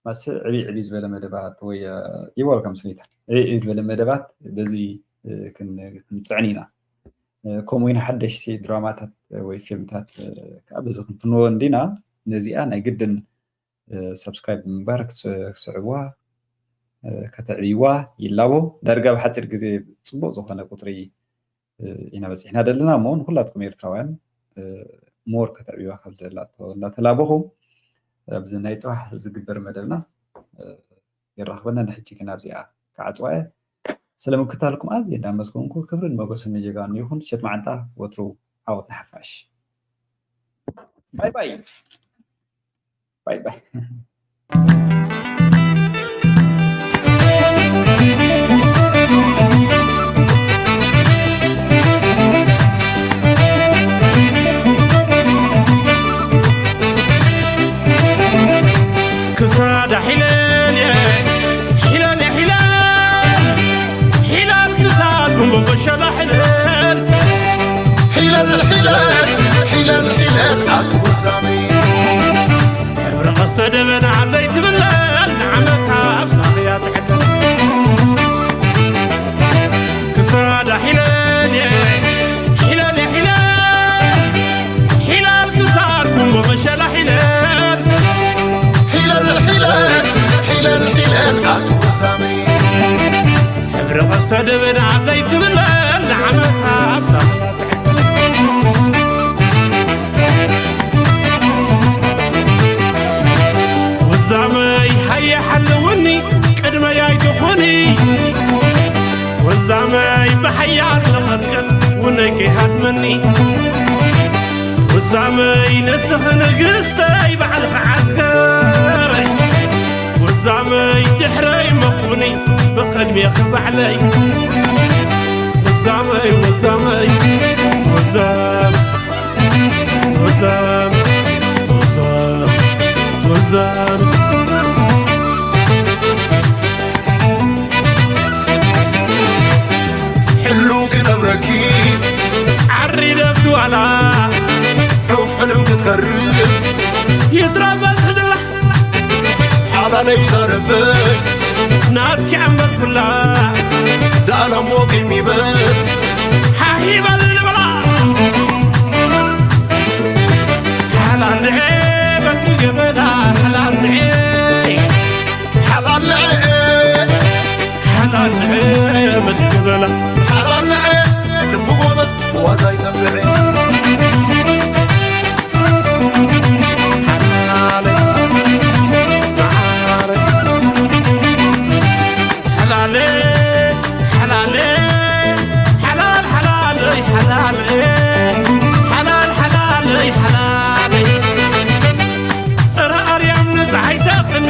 ማስ ዕብይ ዕብይ ዝበለ መደባት ወይ ይወልከም ስኒታ ዕብይ ዕብይ ዝበለ መደባት በዚ ክንጥዕን ኢና። ከምኡ ኢና ሓደሽቲ ድራማታት ወይ ፊልምታት ከዓ በዚ ክንፍንዎ እንዲና። ነዚኣ ናይ ግድን subscribe ብምግባር ክስዕብዋ ከተዕብይዋ ይላቦ። ዳርጋ ብሓፂር ግዜ ፅቡቅ ዝኮነ ቁፅሪ ኢና በፂሕና ዘለና እሞ ንኩላትኩም ኤርትራውያን more ከተዕብይዋ ከም ዘለቶ እናተላበኹ ኣብዚ ናይ ፅባሕ ዝግበር መደብና የራኽበና። ንሕጂ ግን ኣብዚኣ ክዓፅዋ እየ። ስለ ምክታልኩም ኣዝየ እንዳመስገንኩ ክብርን ሞገስን ንጀጋኑ ይኹን። ሸት መዓንጣ ወትሩ ዓወት ንሓፋሽ። ባይ ባይ። ባይ ባይ። ክሳዳ ሒለል እየ ሒለል እየ ሒለል ሒለል ክሳድ ጉንቦ መሸላ ሒለል ሒለል ሒለል ሒለል ሒለል ኣትወዛሚ ሕብሪ ቀስተ ደበና ዘይትብለል ንዓመታ ኣብ ሳኽያ ትዕደል ክሳዳ ሒለል እየ ሒለል እየ ሒለል ሒለል ክሳድ ጉንቦ መሸላ ሒለል ሒለል ሒለል ሒለል ሒለል ኣትወዛሚ ሕብሪ ቀስተ ደበና ዘይትብለል ንዓመታ ኣብ ሳኽያ ወዛመይ ሃየ ሓልውኒ ቅድመይ ኣይትኾኒ ወዛመይ ብሓያል ሰቐትከን ውነይ ከይሃድመኒ ወዛመይ ነስኺ ንግስተይ ባዕልኺ ዓስከረይ ወዛመይ ድሕረይ መኹኒ ብቕድሜኺ ባዕለይ ወዛመይ ወዛመይ ወዛም ወዛም ወዛም ወዛም ሕሉ ክነብረኪ ዓሪ ደፍትዋላ ዑፍ ሕልም ክትከርብ ይትረበል ሕዝላ ሓላለይ ዘረበይ ናትኪ ዓመልኩላ ዳእላሞ ቂም ይበል ሓሂበል ንበላ ሓላልዐ በቲ ገበላ ሓላልዐ ሓላልዐ ሓላልዐ በቲ ገበላ ሓላልዐ ልቢ ጎበዝ ዋዛ ይጠብዐ ሓላል ሓላል ሓላል ሓላል ሓላል ሓላል ሓላል ሓላል ጥረ ኣርያም ንፀሓይ ተቕን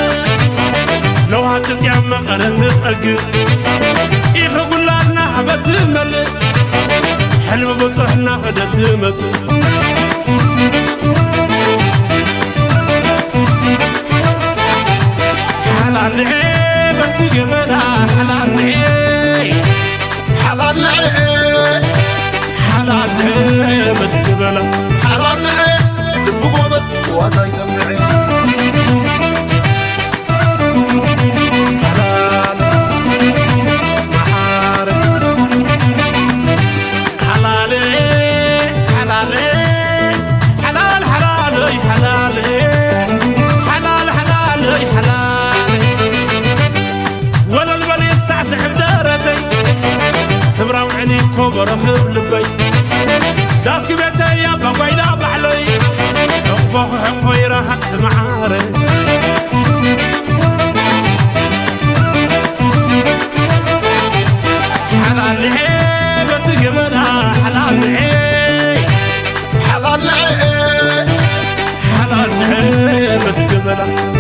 ለውሃ ጥጥያም መቐረ ትፀግእ ኢኺ ጉላልና ሃበት ትመልእ ሕልሚ ብፁሕ እናኸደት ትመፅእ ሓላልዐ በቲ ገበላ ሓላልዐ ሓላልዐ ሓላልዐ በቲ ገበላ ሓላልዐ ልቢ ጎበዝ ዋዛ ይተምዐ ሓላል መሓረ ሓላል ሓላል ሓላል ሓላል ሓላል ሓላል ሓላል ሓላል ወለል በል ይሳዕስዕ ደረተይ ስምራዊ ዕሊ ኮቦ ረኽብ ልበይ ዳስኪ ቤተይ ኣባ ጓይዳ ባዕለይ ሕቕፎ ክሕቆ ይረሃት መዓረ ሓላልዐ በቲ ገበና ሓላልዐ ላ